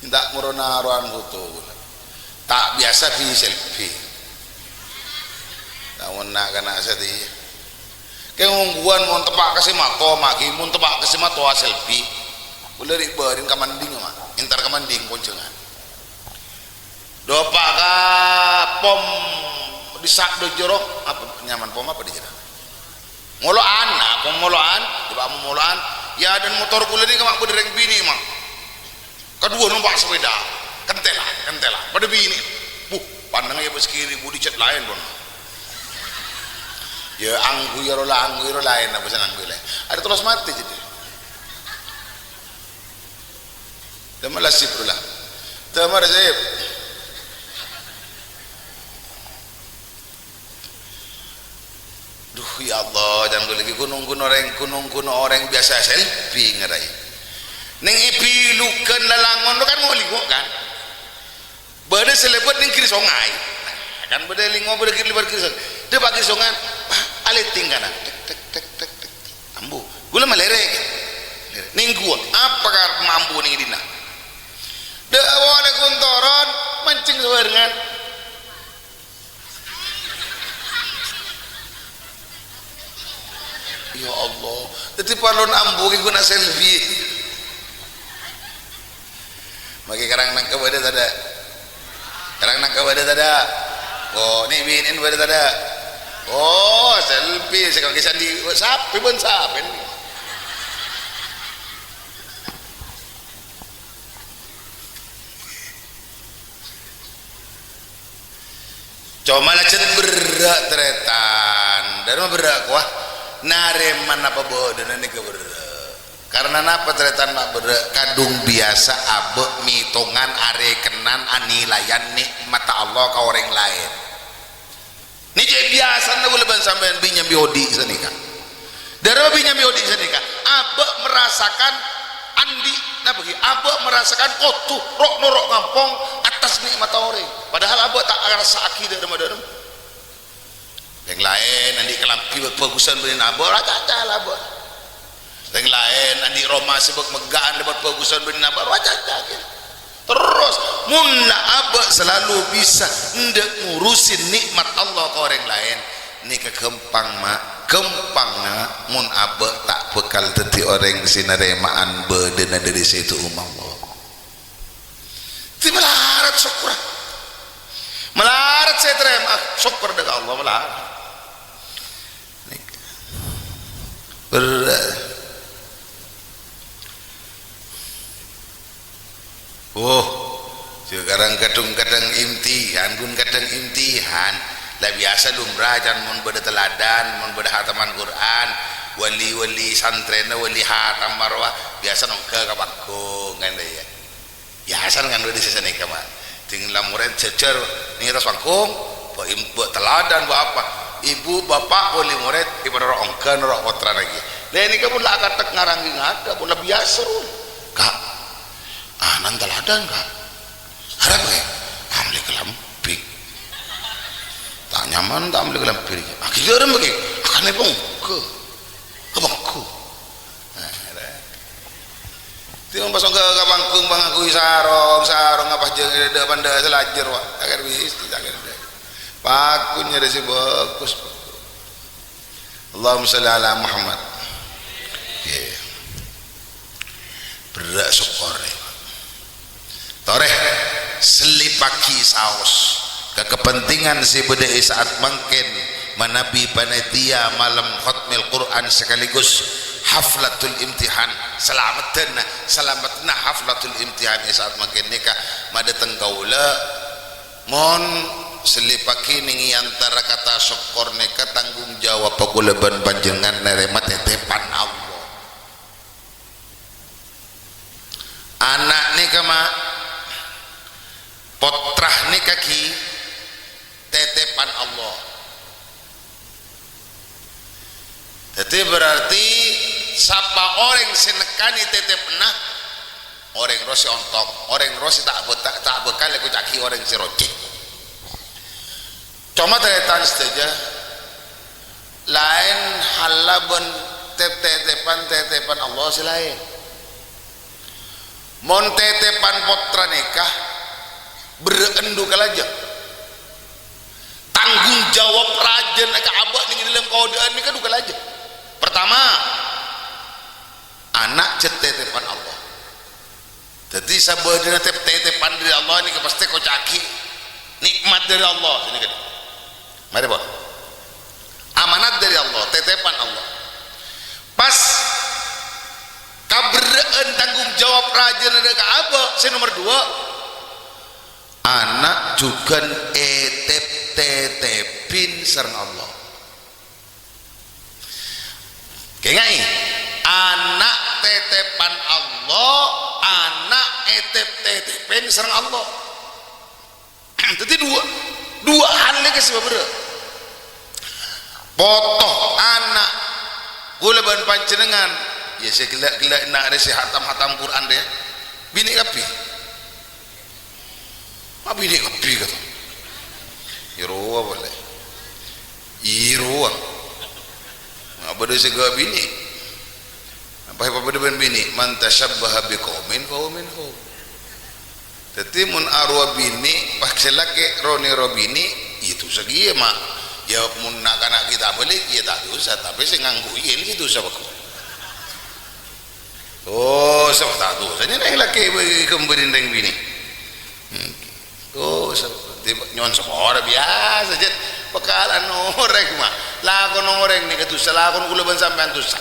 Enda' moro naro'an foto ghulâ. Ta' biyasa bi' selfie. Lamon na'-kana' sadhâjâ. Kè ongghuwân mon teppa' ka sè mato, maghi mon teppa' ka sè mato selfie. Ghulâ ri'-bâri'na ka Manding, ma'. Entar ka Manding ponjhângan. Dâpa' ka pom dissa' dâjâ ro, apa nyaman pom apa dâjâ? Molo'an, nah, pom molo'an, dâpa' pom molo'an. Ya, dân motor ghulâ nèka ma' bâdâ rèng binè', ma'. Kaduwâ nompa' sapèda, kentelan, kentelan, padâ binè'. Buh, pandhângnga ya pas kiri budi cèt laèn, pon. Ya, angghuy ro la, angghuy ro laèn, apa sè angghuy laèn. Ada terros matè, jadi. Dâmma la sip ro la. Dâmma la sip. Duh, ya Allah, jhâ' ghulâ ghi ghun-ongghuwân orèng, ghun-ongghuwân orèng biyasa selfie ngèraè. Neng è bilughân lalangon lo kan ngo'-lèngo' kan? Bâdâ sè lèbât neng ghiri songay. Nah, kan bâdâ lèngo' bâdâ ghiri lèbât ghiri songay. Dâpa' ghiri songay, alètèng kana. Tek, tek, tek, tek, tek. Ambu. Ghulâ malèrè. Neng ghuwâ, apa ka mambu neng dinna'? Dâ' awalè ghun toron, mancèng sabhârengan. Ya Allah, dhâddhi palon ambu ghi ghun aselfie. Maghi karang nangka bâdâ tadâ'? Karang nangka bâdâ tadâ'? Oh, nè' binè'en bâdâ tadâ'? Oh, selfie, sè kakè sandi, sapè bân sapè. Coma la cèt berrâ', tarètan. Dâri ma berrâ' kowa? Narèma napa bâdâna nèka berrâ'. Karna napa tarètan ma' berrâ'? Kadhung biyasa abâ' mètongan, arèkennan, anilaian nè'matta Allah ka orèng laèn. Nèka biyasana kaulâ bân sampèyan bi' nyambi odi' sanèka. Dârâ bi' nyambi odi' sanèka, abâ' merasakan andi', napa ghi? Abâ' merasakan kodhu ro'-noro' ngampong attas nè'matta orèng. Padahal abâ' ta' arassa'aghi dâ'-, dâ'-, dâ'-, Rèng laèn andi' kalambhi bâ-bhâghusân bânnè abâ', la caca la abâ'. Rèng laèn andi' roma sè bâ-, megga'an bâ-, bhâghusân bânnè abâ', la caca kèya. Terros, mon la abâ' salalu bisa endâ' ngurusin nè'mat Allah ka orèng laèn, nèka ghâmpang, ma'. Ghâmpang, na'. Mon abâ' ta' bhâkal dhâddhi orèng sè narèma'an bâdâna dâri Sèdhâ Umma Allah. Dhâddhi malarat sokkorra. Malarat sè ètarèma, sokkor dâ' ka Allah, malarat. Berrâ'. Oh, sakarang kadhung-kadhung imtihan, ghun kadhung imtihan. La biyasa lumrah can mon bâdâ teladan, mon bâdâ hataman Qur'an, wali-wali santrèna, wali hatam marwah, biyasa nongghâ ka panggung, kan, ya. Biyasana kan dâri sè sanèka, Pak. Dhing la morèd jhâjhâr nèng attas panggung, bâ-, im-, bâ-, teladan, bâ-, apa. Ibu, bapa', wali morèd, èpadâ ongghâ noro' pottrana ghi. Lè nèka pon la akantha ngarang ghi ngada, pon la biyasa, pon. Ka', ana'na teladan, Ka'. Arapa, Ka'? Amlè kalambhi. Ta' nyaman, ta' amlè kalambhi. Akhirnya arapa, Ka'? Akanè pongghâ. Ka panggung. Nah, timbang pas ongghâ ka panggung, pangakui sarong, sarong apa jeng dâ' pandâ salajer, wa. Akhir bis, akhir dâ'. Paku nyarè sè bhâghus. Allahumma shalli ala Muhammad. Oke. Berrâ' sokkor, ya. Torè, sellèpaghi saos ka kapentingan sè bâdâ è sa'at mangkèn, manabi panitia malem khatmil Qur'an sekaligus haflatul imtihan. Salameddhân, salameddhân haflatul imtihan è sa'at mangkèn nèka madâteng kaulâ. Mon sellèpaghi nèng è antara kata sokkor nèka tanggung jawab kaulâ bân panjhennengngan narèma tètèpan Allah. Ana' nèka, ma', pottra nèka ghi tètèpan Allah. Dhâddhi berarti sapa orèng sè nekkanè tètèpanna, orèng rowa sè ontong, orèng rowa sè ta' bâ-, ta', ta' bhâkal èkoca'aghi orèng sè rojhi. Coma tarètan sadhâjâ, laèn halla bân tep-, tètèpan-tètèpan Allah sè laèn. Mon tètèpan pottra nèka, berrâ'ân dhu kalajâ. Tanggung jawab rajâna ka abâ' nèng è dâlem kaodâ'ân nèka dhu kalajâ. Pertama, ana' jhâ' tètèpan Allah. Dhâddhi, sabâdâna tep-, tètèpan dâri Allah nèka pastè koca'aghi nè'mat dâri Allah. Sini kan. Marè, Pak. Amanat dâri Allah, tètèpan Allah. Pas kaberrâ'ân tanggung jawab rajâna dâ' ka abâ', sè nomer duwâ', ana' jhughân ètep-tètèpin sareng Allah. Kènga'è, ana' tètèpan Allah, ana' ètep-tètèpin sareng Allah. Dhâddhi duwâ', duwâ' hal nèka sè bâbârâ'. Poto, ana', kaulâ bân panjhennengngan, ya sè ghellâ'-ghellâ' na' rè sè hatam-hatam Qur'an rè, binè' kabbhi. Ma' binè' kabbhi, kata. Iyâ rowa polè. Iyâ rowa. Ma' bâdâ sè ghâ' binè'. Apa sè padâ bân binè'? "Man tasyabbaha biqaumin fahuwa minhum." Dhâddhi, mon arowa binè', pas sè lakè' ro-nèro binè', iyâ dhusa kèya, ma'. Iyâ, mon na'-kana' ghi' ta' abâli, iyâ ta' dhusa. Tapè sè ngangghuy iyâ sè dhusa, bhâko. Oh, sapa ta' dhusa? Nyè rèng lakè' bâ-, ghâmbhârin rèng binè'. Hmm. Oh, sapa? Tiba nyo'on sapora biyasa, Jhât. Pakalan orèng, ma'. Lakon orèng nèka dhusa, lakon kaulâ bân sampèyan dhusa.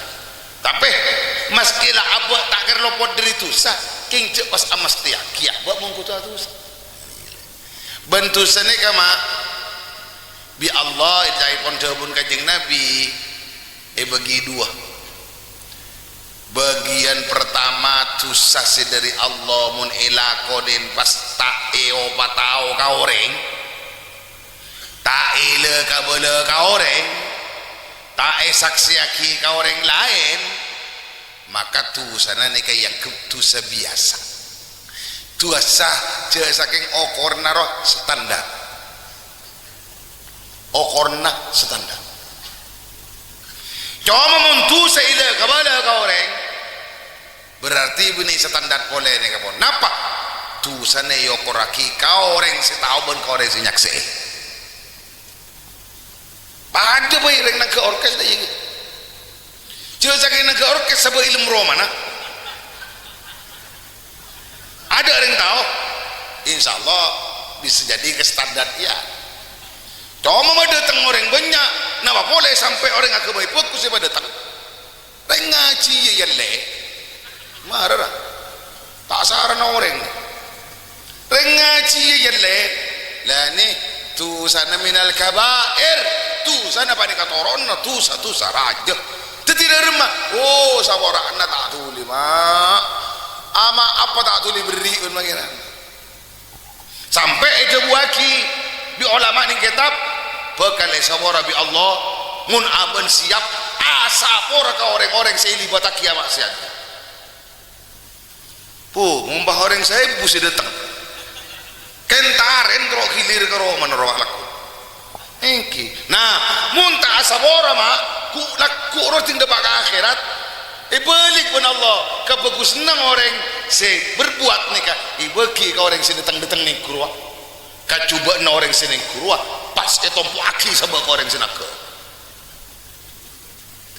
Tapè, maskè la abâ' ta' kèra lopot dâri dhusa, kèng jhâ' pas amastèyaghi abâ' mon kodhu adhusa. Bân dhusa nèka, ma', bi' Allah, ècaèpon dhâbuna Kanjeng Nabi, è èbâgi duwâ'. Bâgiyân partama, dhusa sè dâri Allah mon èlakonè pas ta' èopatao ka orèng, ta' èlâ-kabâlâ ka orèng, ta' èsaksèyaghi ka orèng laèn, maka dhusana nèka èangghep dhusa biyasa. Dhusa jâ' sakèng okoranna rowa standar. Okoranna standar. Coma mon dhusa èlâ-kabâlâ ka orèng, berarti bânnè standar polè nèka pon. Napa? Dhusana èokorraghi ka orèng sè tao bân ka orèng sè nyaksè'è. Padâ bhâi rèng nangghâ orkes la iyâ. Jâ' sakèng nangghâ orkes sabâ' è lem romana. Adâ' rèng tao, insyaallah bisa jadi ka standar iyâ. Coma ma' dâteng orèng bânnya', napa polè sampè' orèng aghâbây bhâghus sè padâteng. Rèng ngajhi iyâ, yâ, lè. Mara ra. Ta' sarana orèng. Rèng ngajhi iyâ, yâ, lè. La nè, dhusana minal kaba'ir. Dhusana panèka toronanna dhusa-dhusa rajâ. Dhâddhi raremma, oh, saporana ta' dhuli, ma'. Ama apa ta' dhuli berri' bân Pangèran. Sampè' èdhâbuwâghi bi' olama neng kètab, bhâkal èsapora bi' Allah, mon abâ'na siyap asapora ka orèng-orèng sè èlibâtaghi ama'siyat. Bu, mon bâ orèng saèbu sè dâteng. Kèng tarèn terro gilir ka romana rowa lagghu'. Èngghi. Nah, mon ta' asapora, ma', ghu-, lagghu' rowa ding dâpa' ka akhèrat. Èbâlik bân Allah, kabhâghusânna orèng sè berbuat nèka èbâghi ka orèng sè dâteng-dâteng nèngghu rowa. Kajhubâ'ânna orèng sè nèngghu rowa pas ètompo'aghi sabâ' ka orèng sè nangghâ.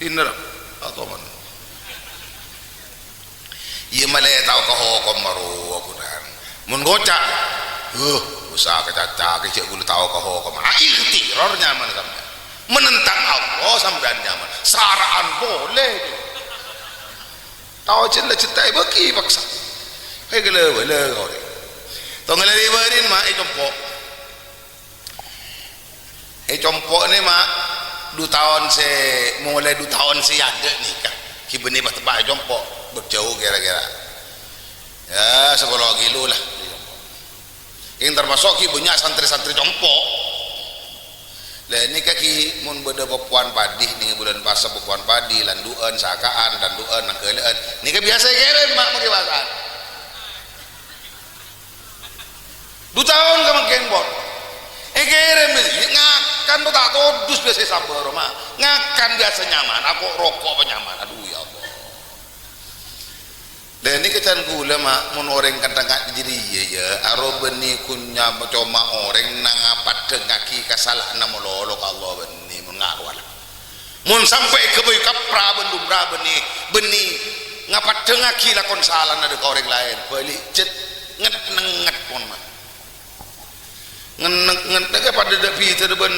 Dinner, atau mana? Iyâ, malè tao ka hokom marowa, Quran. Mon ngoca', "Huh, usaha kacaca, kèjhâ' ghulâ tao ka hokom." Ah, ikhtiror nyaman sampèyan. Menentang Allah sampèyan nyaman. Sara'an polè. Tao jâ' la jâ' ta' èbâghi paksa. Kaè ghellâ' bâlâ orèng. Tong lari barin ma' ècompo'. È compo' nè, ma', du taon sè, molaè du taon sè èadâ' nèka, ghi' bânnè pas teppa' è compo', bâjâu kèra-kèra, ya, sapolo kilo la. Eng tamaso' ghi' bânnya' santrè-santrè compo'. La, nèka ghi' mon bâdâ beppowan padi, nèng bulân pasa beppowan padi, landu'ân, saka'an, landu'ân, nangghâlâ'ân. Nèka biyasa èkèrèm, ma', mangkè pasa'an. Du taon ka mangkèn, pon. Èkèrèm, iyâ, ngakan to ta' todus biyasa sabâ, roma. Ngakan biyasa nyaman, ako' roko' apa nyaman. Adu, ya Allah. Dâ' nèka can ghulâ, ma', mon orèng kadhâng jârèya, ya, aro bânnè ghun nyama coma orèng nang apaddhângngaghi kasala'anna malolo ka Allah bânnè, mon nga' rowa la. Mon sampè' èghâbây kapra bân dumra bânnè, bânnè ngapaddhângngaghi lakon salana dâ' ka orèng laèn, bâli' jhât nget-nengnget pon, ma'. Ngen-, nget-nengnget nèka padâ dâ' bhidhâna bân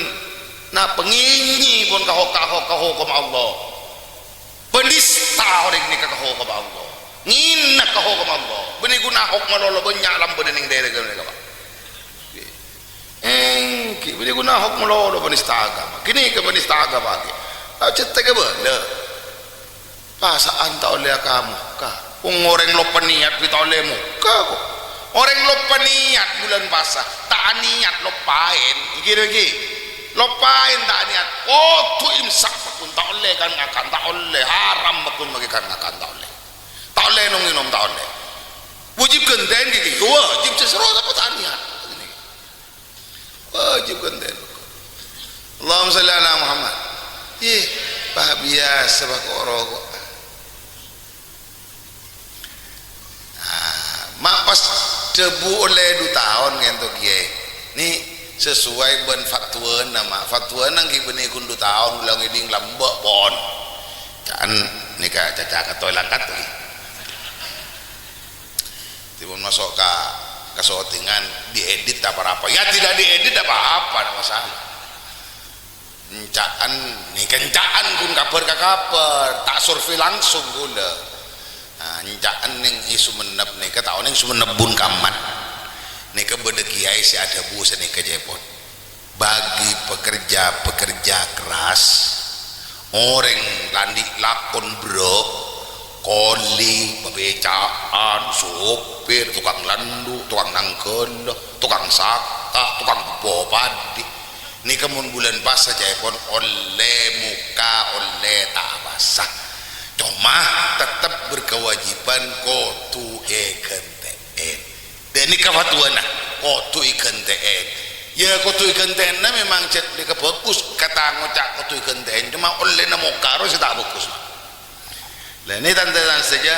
napa ngènyè pon ka ho-, ka ho-, ka hokom Allah. Panista orèng nèka ka hokom Allah. Ngènap ka hokom Allah. Bânnè ghun ahok malolo bânnya' lambâna neng dârâ ghânèka, Pa'. Èngghi, bânnè ghun ahok malolo panista agama. Ghânèka panista agama ghi. Ta' jhât kabâlâ. Pasa'an ta' ollè akamokka. Wong orèng loppa niyat bi' ta' ollè mokka, ko'. Orèng loppa niyat bulân pasa, ta' aniyat loppaèn. Èngghi, èngghi. Loppaèn ta' aniyat. Kodhu imsak, paggun ta' ollè kan ngakan, ta' ollè. Haram, paggun makè kan ngakan, ta' ollè. Ta' ollè nom-ngènom, ta' ollè. Wajib ghântèn, ghi. Wajib sè soro, tapè ta' aniyat. Wajib ghântèn. Allahumma shalli ala Muhammad. Ih, pa' biyasa, pa', ko' roko'. Ah, ma' pas dhâbu ollè du taon ngènto kèyaè. Nè, sesuai bân fatwana, ma'. Fatwana ghi' bânnè ghun du taon, la ngèdhing lambâ', pon. Ca'na nèka caca katoè langkat, ghi. Timun maso' ka, ka syutingan, diedit apa apa. Ya, tidak diedit apa apa, ndak masalah. Enca'an, nèka enca'an ghun kabhâr ka kabhâr, ta' survei langsung ghulâ. Nah, enca'an neng è Songennep nèka, ta' onèng Songennep bun kamma. Nèka bâdâ kèyaè sè adhâbu sanèka, ca'èpon. Bagi pekerja-pekerja keras, orèng Lanḍi' lakon berrâ', koli, pabeca'an, sopir, tokang lanḍu', tokang nangghâlâ, tokang sata', tokang bhubbhâ paḍi. Nèka mon bulân pasa ca'èpon ollè mokka', ollè ta' pasa. Coma tettep berkewajiban kodhu èghântè'è. Dhâ' nèka fatwana, kodhu èghântè'è. Yâ, kodhu èghântè'èna memang jhât nèka bhâghus, kata ngoca' kodhu èghântè'è, coma ollèna mokka' rowa sè ta' bhâghus. Lah, nè, tan-tarètan sadhâjâ,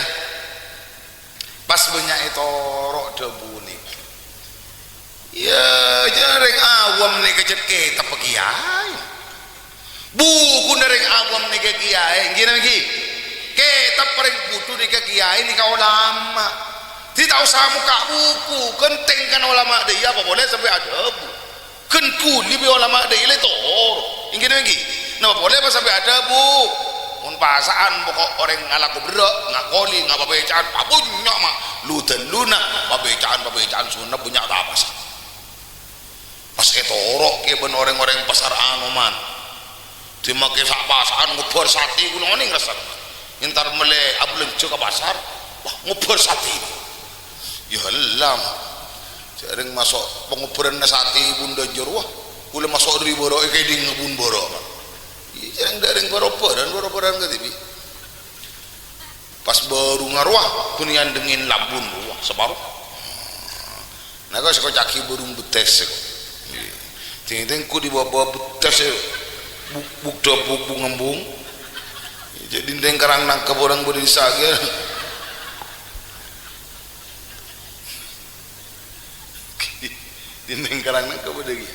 pas bânnya' ètoro' dhâbu nèka. Yâ, jhâ' rèng awam nèka jhât kètabbhâ kèyaè. Bhukuna rèng awam nèka kèyaè, èngghi napa èngghi? Kètabbhâ rèng bhudhu nèka kèyaè, nèka olama. Dhâddhi ta' osa mokka' bhuku, ghântèng kan olama dhâ' iyâ, apa polè sampè' adhâbu. Ghân ghuli bi' olama dhâ' iyâ la ètoro', èngghi napa èngghi? Napa polè pas sampè' adhâbu? Mon pasa'an poko' orèng alako berrâ', nga' koli, nga' pabeca'an, pabânnya' ma' lu-dâlluna, pabeca'an-pabeca'an sunnah bânnya' ta' pasa. Pas ètoro' kè bân orèng-orèng pasar Anoman. Dimma kè sa'-pasa'an ngobbhâr satè, kaulâ onèng rassana. Entar mellè abhâlânjhâ ka pasar, wah, ngobbhâr satè. Yâ ella, ma'. Jhâ' rèng maso' pangobbhârânna satè bun dhâjâr, wah, kaulâ maso' ri bârâ' èkèdhing bun bârâ', ma'. Iyâ, jhâ' rèng dhâ' rèng bâr-obbhârân, bâr-obbhârân kadhibi'. Pas bârungnga rowa, bânnè èyanḍhengngè lambun rowa, saparo. Nah, kok sè koca'aghi bârung bettès, kok. Tèng-tèng kok dibâbâ bettès, buk-, buk-, buk-, buk-, ngembung. Jadi, dinding karang nangkep orang bâdâ di saga. Dinding karang nangkep bâdâ ghi.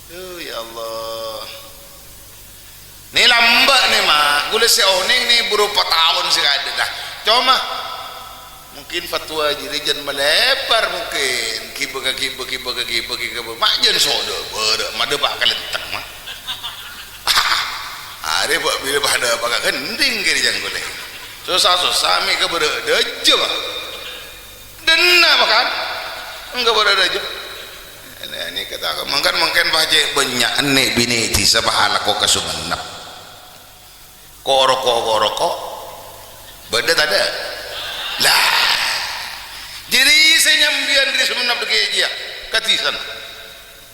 Oh, ya Allah. Nè lambâ' nè, ma'. Kaulâ sè onèng nè buru pa taon sè kadhi, ta'. Coma, mungkin fatwa jârèya jhân malèbâr, mungkin. Ghibâ ka ghibâ, ghibâ ka ghibâ, ghibâ. Ma' jhân sodâ, bârâ', maḍâ pa' kalèntèng, ma'. Arè bâ' bilâ paḍâ pa' ka ghendhing kèrè jhân kaulâ. Sossa-sossa mè' ka bârâ' dhâjâ, ma'. Dhenna, bahkan. Enggak pada raja. Ini, ini kata, mangkan, mangkan pas cè' bânnya' nè' binè' dhisa pas alako ka Sumenep. Ko'-roko', ko'-roko'. Bâdâ tadâ'? Lah. Jadi sè nyambiyân ri Sumenep dhâggi' jiyâ. Kadhisan.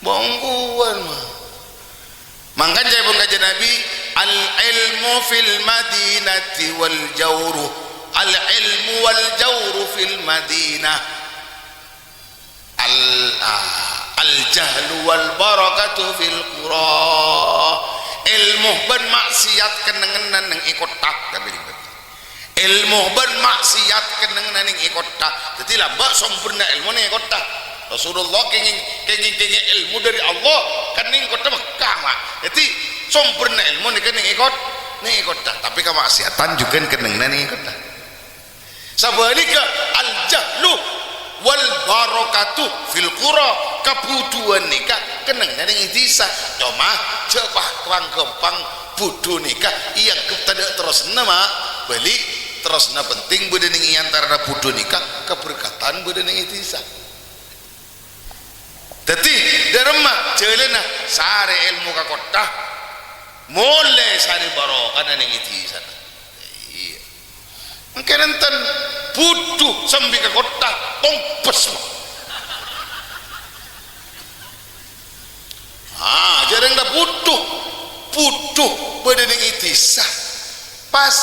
Bâ' ongghuwân, ma'. Mangkan ca'èpon Kanjeng Nabi, "Al-ilmu fil madinati wal jauru, al-ilmu wal jauru fil madinah. Al-, ah, al-jahlu wal barakatu fil qura." Èlmo bân maksiat kennengnganna neng è kottha, tapi Èlmo bân maksiat kennengnganna neng è kottha. Dhâddhi lambâ' sombherna èlmo neng è kottha. Rasulullah kèngèng, kèngèng, kèngèng èlmo dhâri Allah kan neng kottha Mekkah, ma'. Dhâddhi sombherna èlmo nèka neng è kot-, neng è kottha. Tapè kamaksiatan jhughân kennengnganna neng è kottha. Sabhâligghâ, al-jahlu wal barakatu fil qura, kabhudhuwân nèka kennengnganna neng è dhisa. Coma, jhâ' pa-, pang-ghâmpang bhudhu nèka èangghep tadâ' terrosna, ma'. Bâli', terrosna penting bâdâ neng è antarana bhudhu nèka, kaberkatan bâdâ neng è dhisa. Dhâddhi, dâremma jhâlânna sarè èlmo ka kottha, molè sarè barokana neng è dhisana. Iyâ. Mangkèn enten bhudhu sambi ka kottha, tongbes. Ah, jhâreng la bhudhu. Bhudhu bâdâ neng è dhisa. Pas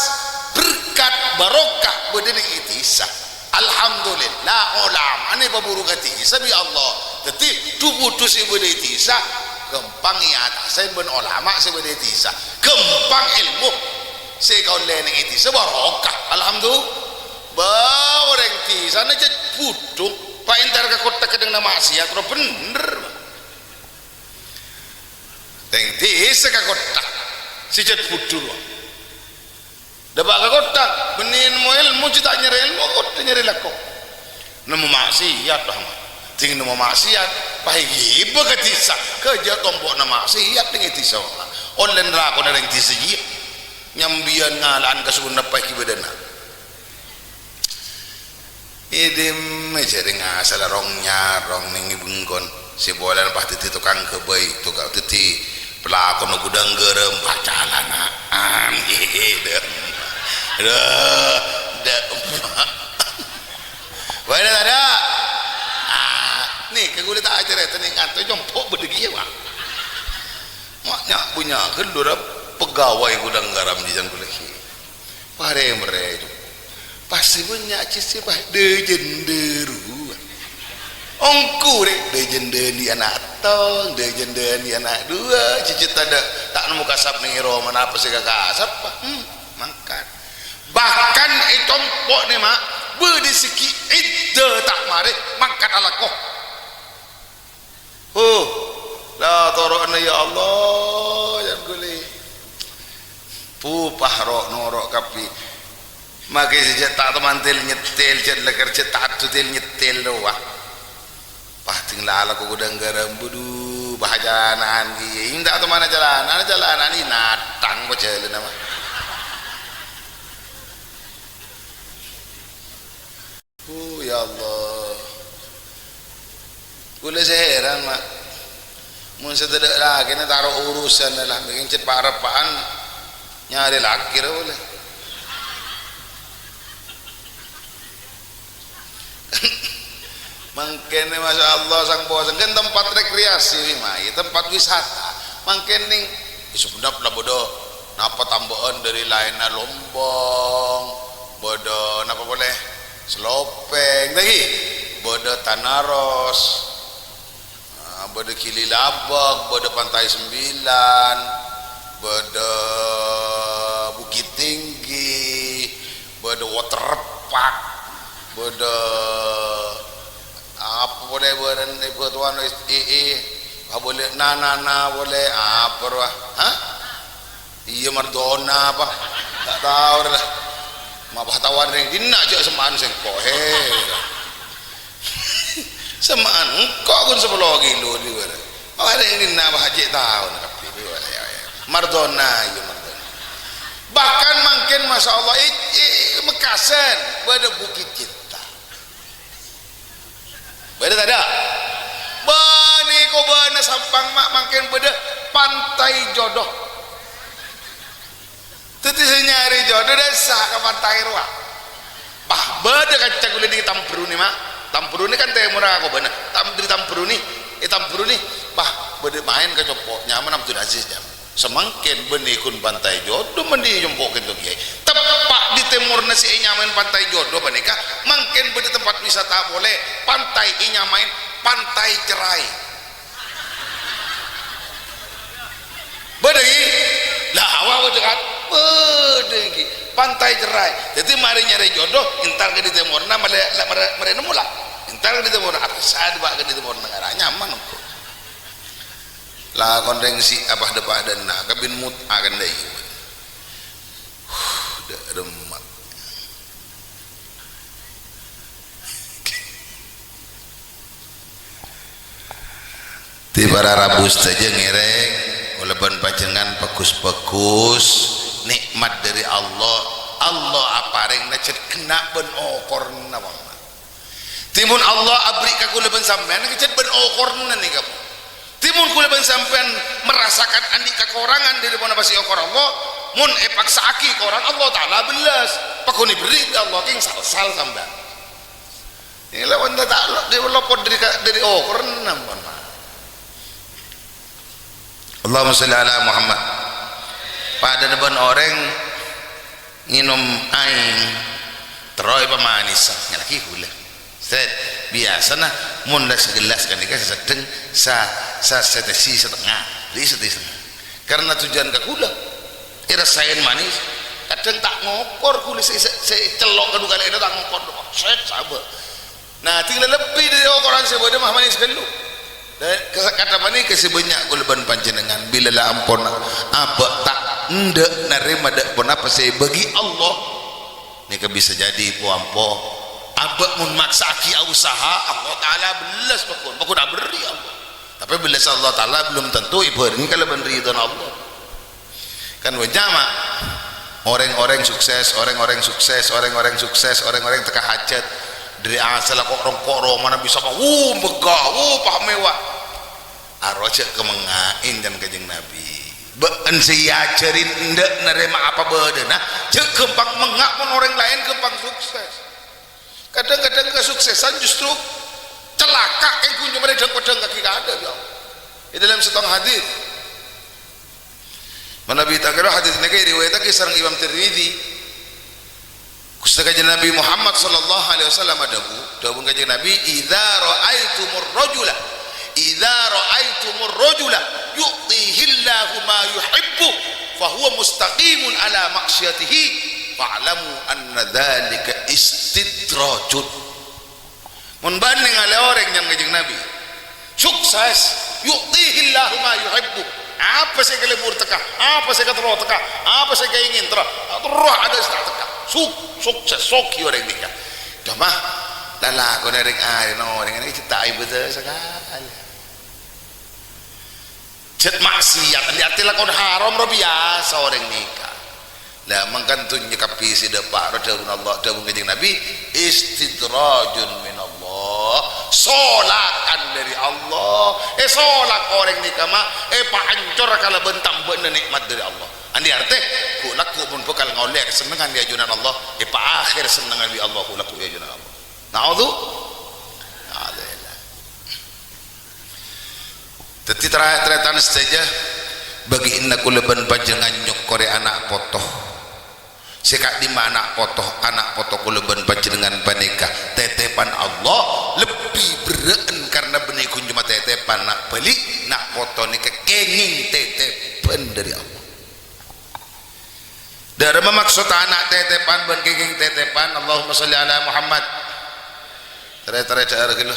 berkat barokah bâdâ neng è dhisa. Alhamdulillah, olamana èpabhuru ka dhisa bi' Allah. Dhâddhi, dhu-bhudhu sè bâdâ è dhisa ghâmpang èatasè bân olama sè bâdâ è dhisa. Ghâmpang èlmo sè èkaollè neng è dhisa barokah. Alhamdulillah. Bâ, orèng dhisana cè' bhudhu, pas entar ka kottha kennengnganna maksiat, rowa bhender. Tèng dhisa ka kottha, sè cè' bhudhu rowa. Dâpa' ka kottha, bânnè nemmo èlmo, cè' ta' nyarè èlmo, kottha nyarè lako. Nemmo maksiat, ah, ma'. Dhing nemmo maksiat, pas èghibâ ka dhisa, ghâjâ tompo'na maksiat neng è dhisa, ma'. Ollè nrakona rèng dhisa jiyâ. Nyambiyân ngala'an ka Sumenep pas èghibâ bâdâna. È dimma jhâreng asalla rong-nyarong neng è bengkon, sè polana pas dhâddhi tokang ghâbây, tokang dhâddhi Pelakono gudhâng ghârâm, pacalana'an. Dâ', dâ', dâ'. Bâdâ tadâ'? Ah, nèka ghulâ ta' acarèta nèng kanto compo' bâdâ kèya, Pak. Ma' nya'-bunnya' ghâllu ra pegawai gudhâng ghârâm jhâjhân ghulâ kèya. Parèng-mèrèng. Pas sè bânnya' cècè, pas dâjândâ rowa. Ongghu rè, dâjândâ andi' ana' settong, dâjândâ andi' ana' duwâ', cècè tadâ', ta' nemmo kasap nèng è roma, napa sè kakasap, Pak? Hmm, mangkat. Bahkan è compo' nè, Ma', bâdâ sè ghi' iddah ta' marè, mangkat alako. Huh, la toro'na, ya Allah, yan ghulâ. Pupah ro'-noro' kabbhi. Makè sè jhâ' ta' toman tèl-nyètèl, jhâ' la kerja ta' adhu tèl-nyètèl rowa. Pas ding la alako gudhâng ghârâm, budhu, pacalana'an kèya. Ènta' toman calana, calana nè natang pajhâlânna, Ma'. Oh, ya Allah. Ghulâ sè heran, Ma'. Mon sè tadâ' lakèna taro' urusan la, mèkèn cè' pa'-reppa'an nyarè lakè ra polè. Mangkèn, masya Allah, sang-posang. Kan tempat rekreasi, Ma', ya, tempat wisata. Mangkèn nèng, ya, segenap la bâdâ napa tambâ'ân dâri laènna Lombok, bâdâ napa polè? Slopèng, ta' ghi? Bâdâ Tanaros. Ah, bâdâ Gili Labak, bâdâ Pantai Sembilan, bâdâ Bukittinggi, bâdâ Waterpark, bâdâ apa polè bârân è bâtowan, i, i, apa polè, na, na, na polè, apa rowa? Hah? Iyâ, Mardona apa? Ta' tao rè la. Ma' pas tao nèng dinna' jhâ' semma'an sèngko', he. Semma'an engko' ghun sapolo kilo dhi bârâ. Ma' nèng dinna' apa jhâ' tao kabbhi dhi bârâ, ya, ya. Mardona, iyâ, Mardona. Bahkan mangkèn, masya Allah, i, i, Mekkasân, bâdâ Bukit Cinta. Bâdâ tadâ'? Bânnè kobâna Sampang, Ma', mangkèn bâdâ Pantai Jodoh. Dhâddhi sè nyarè jodoh dâ' essa ka pantai rowa. Bah, bâdâ kanca ghulâ nèng Tambruni, Ma'. Tambruni kan tèmorra kobâna. Tam-, dâri Tambruni, è Tambruni, bah, bâdâ maèn ka compo', nyamana Abdul Aziz, nyamana. Samangkèn bânnè ghun Pantai Jodoh, mendhi compo' kento kèya. Teppa' dâri tèmorra sè ènyamaè Pantai Jodoh panèka, mangkèn bâdâ tempat wisata polè, pantai ènyamaè Pantai Cerai. Bâdâ, ghi? La, apa bâdâ, kan? Bâdâ, ghi. Pantai Cerai. Dhâddhi, marè nyarè jodoh, entar ka dâri tèmorra, marè, marè, marè nemmo, la. Entar ka dâri tèmorra, apa sè dâpa' ka dâri tèmorra, ngara nyaman, engko'. Lakon rèng si apa dâpa' dâ' enna', kabin mut'a kan dâi. Huh, dâ' remma. Dhâddhi para rabu sadhâjâ ngèrèng, kaulâ bân panjhennengngan bhâghus-bhâghus nè'mat dâri Allah. Allah aparèng najjhât ghenna' bân okoranna, Pak. Dhâddhi mon Allah aberri' ka kaulâ bân sampèyan, kèjhât bân okoranna nèka, Pak. Dhâddhi mon kaulâ bân sampèyan merasakan andi' kakorangan dâri ponapa sè èokor Allah, mon èpaksa'aghi korang, Allah Ta'ala bellas. Pagghun èberri' bi' Allah, kèng sal-sal sampèyan. Iyâ, lawan ta' lo-, dâri lopot dâri ka-, dâri okoranna, mon, Pak. Allahumma shalli ala Muhammad. Padâna bân orèng ngènom aèng, terro èpamanèsa, ngallaghi ghulâ. Set, biyasana mon la sagellas ghânèka saseddheng sa-, sa-, satesi satengnga, dhi satesi satengnga. Karena tojjhuwân ka ghulâ, èrassaè manès. Kadhâng ta' ngokor ghulâ sè, sè, sè cellok kadhu kalè'na ta' ngokor, set, sabâ. Nah, dhing la lebbi dâri okoran sè bâdâ, ma' manès ghâllu. Dâ-, ka-, kata panèka sè bânnya' kaulâ bân panjhennengngan bilâ la ampon abâ' ta' endâ' narèma dâ' ponapa sè èbâghi Allah. Nèka bisa jadi po-ampo abâ' mon maksa'aghi usaha, Allah Ta'ala bellas pagghun, pagghun aberri' Allah. Tapè bellas Allah Ta'ala belum tentu èbhârengngè kalabân ridhona Allah. Kan bânnya', Ma'. Orèng-orèng sukses, orèng-orèng sukses, orèng-orèng sukses, orèng-orèng tekka hajhât. Dâri asalla ko'-, rong-, ko' romana bisa, Ma', wuh, megah, wuh, pamewa. Arowa jhâ' kemmengnga ènjhân Kanjeng Nabi. Bâ'en sè èajhâri endâ' narèma apa bâdâna, jhâ' ghâmpang mengnga' mon orèng laèn ghâmpang sukses. Kadhâng-kadhâng kasuksesan justru calaka' èngghu nyomorè dhâng-padhâng kakè kaadâ', ya Allah. È dâlem sèttong hadis. Manabi ta' kèra hadis nèka èriwayataghi sareng Imam Tirmidzi. Ghustè Kanjeng Nabi Muhammad sallallahu alaihi wasallam adhâbu, dhâbuna Kanjeng Nabi, "Idza ra'aitumur rajula, idza ra'aitumur rajula yu'tihillahu ma yuhibbu, fa huwa mustaqimun ala ma'siyatihi, fa'lamu anna dzalika istidrajun." Mon bâ'na ngalè'è orèng, nyan Kanjeng Nabi, sukses, "yu'tihillahu ma yuhibbu." Apa sè èkalebur tekka, apa sè èkaterro tekka, apa sè èkaèngèn terro, terro adâ' sè ta' tekka. Suk-, sukses, soghi orèng nèka. Coma, lalakonna rèng-arènna orèng nèka ta' ibâdâ sakalè. Jhât maksiat, andi' artè lakon haram rowa biyasa orèng nèka. Lah, mangkana dhunnya kabbhi sè dâpa' rowa dhâbuna Allah, dhâbuna Kanjeng Nabi, "Istidrajun minallah." Solakan dâri Allah. Èsolak orèng nèka, ma' èpaancor kalabân tambâna nè'mat dâri Allah. Andi' artè, ghu'-lagghu' mon bhâkal ngaollè kasennengngan è ajunan Allah, èpaakhèr sennengngan bi' Allah ghu'-lagghu' è ajunan Allah. Na'udzu-, na'udzubillah. Dhâddhi, tra-, tarètan sadhâjâ, bâgiânna kaulâ bân panjhennengngan nyokkorè ana' poto. Sè ka'dimma ana' poto, ana' poto kaulâ bân panjhennengngan panèka tètèpan Allah, lebbi berrâ'ân karna bânnè ghun coma tètèpan, na' bâli', na' poto nèka kèngèng tètèpan dâri Allah. Dârâmma maksod ana' tètèpan bân kèngèng tètèpan? Allahumma sholli ala Muhammad. Tarè-tarè dhâ'âr ghâllu.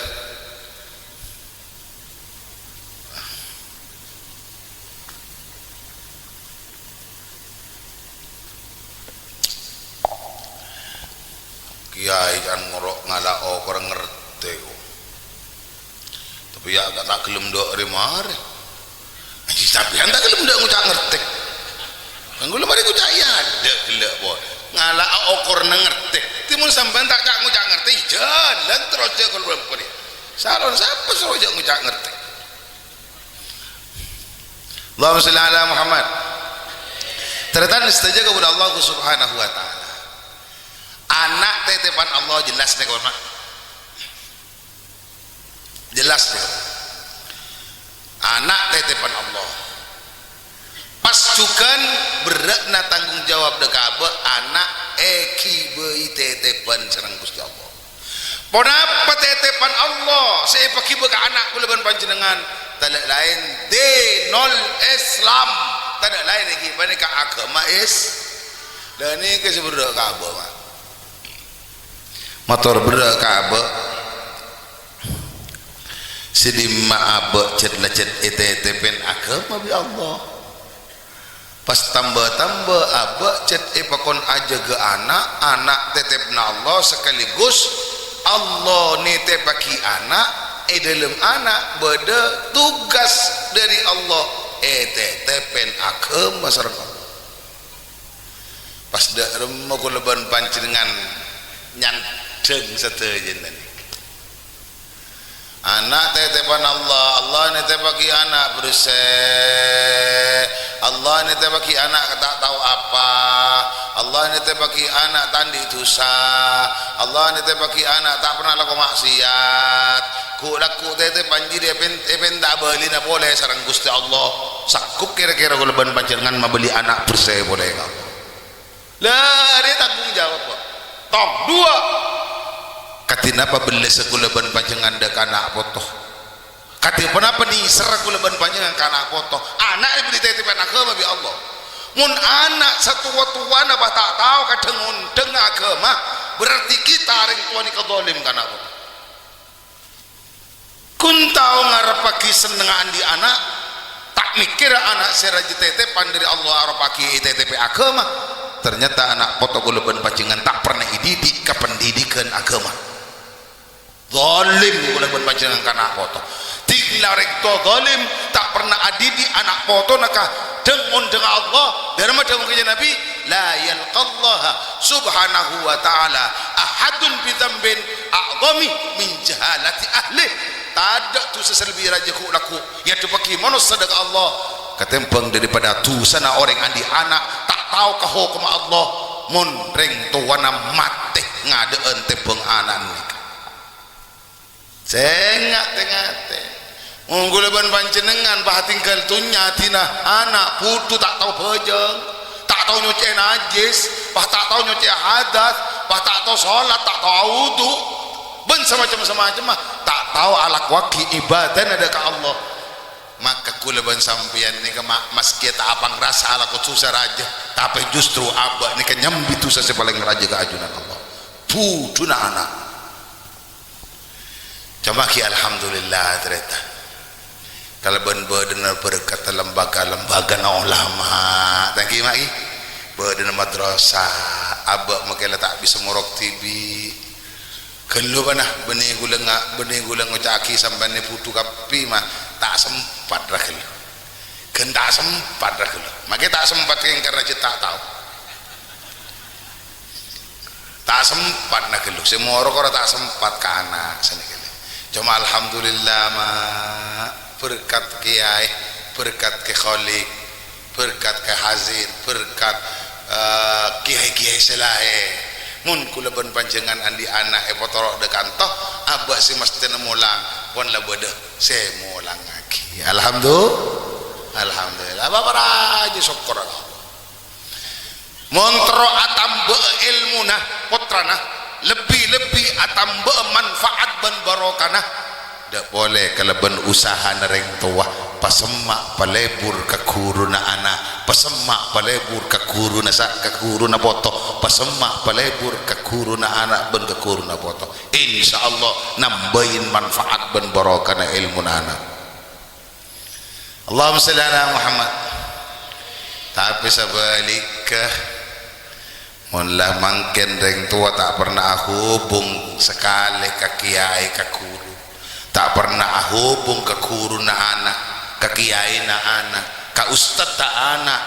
Kèyaè jhân ngoro' ngala' okor ngartè, ko. Tapè ya, ta' ghellem dâ' rè marè. Anjing, sampèyan ta' ghellem dâ' ngoca' ngartè. Kan kaulâ marè ngoca' iyâ, dâ' ghellâ' pon. Ngala' okorna ngartè. Dhâddhi mon sampèyan ta' ca-, ngoca' ngartè, jhâlân terros jhâ' kaulâ bân pon. Salon sapa soro jhâ' ngoca' ngartè? Allahumma sholli ala Muhammad. Tarètan sadhâjâ kabbhi Allah Subhanahu wa Ta'ala. Ana' tètèpan Allah jelas nèka, Pak. Jelas, ya. Ana' tètèpan Allah. Pas jhughân berrâ'na tanggung jawab dâ' ka abâ', ana' èghibâi tètèpan sareng Ghustè Allah. Ponapa tètèpan Allah sè èpaghibâ ka ana' kaulâ bân panjhennengngan? Tadâ' laèn dinul Islam. Tadâ' laèn èghibâna ka aghâma Is-, la nèka sè berrâ' ka abâ', Pak. Mator berrâ' ka abâ'. Sè dimma abâ' jhât-lajhât ètètèpèn aghâma bi' Allah. Pas tamba-tamba abâ' jhât èpakon ajâgâ ana', ana' tètèpna Allah, sakaligus Allah nètèpaghi ana', è dâlem ana' bâdâ tugas dâri Allah, ètètèpèn aghâma sareng Allah. Pas dâ' remma kaulâ bân panjhennengngan nyandhâng sadhâjâna nèka. Ana' tètèpan Allah, Allah nètèpaghi ana' bersè, Allah nètèpaghi ana' ta' tao apa, Allah nètèpaghi ana' ta' andi' dhusa, Allah nètèpaghi ana' ta' pernah lako maksiat. Ghu'-lagghu' tètèpan jârèya èpèn-, èpènta bâlina polè sareng Ghustè Allah. Sanggup kèra-kèra kaulâ bân panjhennengngan mabâli ana' bersè polè ka Allah? Lah, arèya tanggung jawab, Pak. Tong, duwâ'. Kadhi napa bellâssa kaulâ bân panjhennengngan dâ' ka ana' poto? Kadhi ponapa nèserra kaulâ bân panjhennengngan ka ana' poto? Ana' èbâli tètèpèn aghâma bi' Allah. Mon ana' satowa-towana pas ta' tao kadhâng-ondhâng aghâma, berarti kita, rèng towa nèka, zalim ka ana' poto. Ghun tao ngarebbhâghi sennengnga andi' ana', ta' mèkkèra ana' sè rajâ tètèpan dâri Allah arebbhâghi ètètèpè aghâma. Ternyata ana' poto kaulâ bân panjhennengngan ta' pernah èdidik ka pendidikan aghâma. Zalim kaulâ bân panjhennengngan ka ana' poto. Dhing la rèng towa zalim ta' pernah adidik ana' potona ka dhâng-ondhângnga Allah. Dârâmma dhâbuna Kanjeng Nabi, "La yalqallaha subhanahu wa ta'ala ahadun bi dzambin a'dhami min jahalati ahlih." Tadâ' dhusa sè lebbi rajâ ghu'-lagghu' èaddhebbhâghi manossa dâ' ka Allah Katèmbhâng dâripada dhusana orèng andi' ana' ta' tao ka hokomma Allah, mon rèng towana matè ngadâ'ân tèmbhâng ana' nèka. Sènga' tè-ngatè. Mon kaulâ bân panjhennengngan pas atèngghâl dhunnya, dina ana' bhudhu ta' tao bhâjâng, ta' tao nyocè'è najjhis, pas ta' tao nyocè'è hadas, pas ta' tao sholat, ta' tao awudu, bân samacem-samacemma, ta' tao alakowaghi ibâdâna dâ' ka Allah. Maka kaulâ bân sampèyan nèka ma-, maskè ta' apangrasa alako dhusa rajâ, tapè justru abâ' nèka nyambi dhusa sè palèng rajâ ka ajunan Allah. Bhudhuna ana'. Coma ghi' alhamdulillah, tarètan. Kalabân bâdâna berkat lembaga-lembagana ulama. Ta' ghi', Ma', ghi'? Bâdâna madrasah, abâ' makè la ta' bisa morok dhibi'. Ghâllu bâ'na, bânnè kaulâ nga-, bânnè kaulâ ngoca'aghi sampèyan nè bhudhu kabbhi, Ma', ta' sempat ra ghâllu. Ghân ta' sempat ra ghâllu. Makè ta' sempat kèng karna jhâ' ta' tao. Ta' sempat na ghâllu. Sè morok ora ta' sempat ka ana' sanèka. Coma alhamdulillah, Ma'. Berkat kiyaè, berkat Kè Khaliq, berkat Kè Hazin, berkat, eh, kiyaè-kiyaè sè laèn. Mon kaulâ bân panjhennengngan andi' ana' èpatoro' dâ' kanto, abâ' sè mestèna molang, pon la bâdâ sè molangaghi. Alhamdu-, alhamdulillah. Apa parajâ sokkor ka Allah. Mon terro atambâ'â èlmona pottrana, lebbi-lebbi atambâ'â manfaat bân barokana. Dâ' polè kalabân usahana rèng towa, pasemma' palebur ka ghuruna ana', pasemma' palebur ka ghuruna sa-, ka ghuruna poto, pasemma' palebur ka ghuruna ana' bân ka ghuruna poto. Insyaallah nambâi manfaat bân barokana èlmona ana'. Allahumma shalli ala Muhammad. Tapè sabhâligghâ, mon la mangkèn rèng towa ta' pernah ahubung sakalè ka kiyaè, ka ghuru, ta' pernah ahubung ka ghuruna ana', ka kiyaèna ana', ka ustadda ana',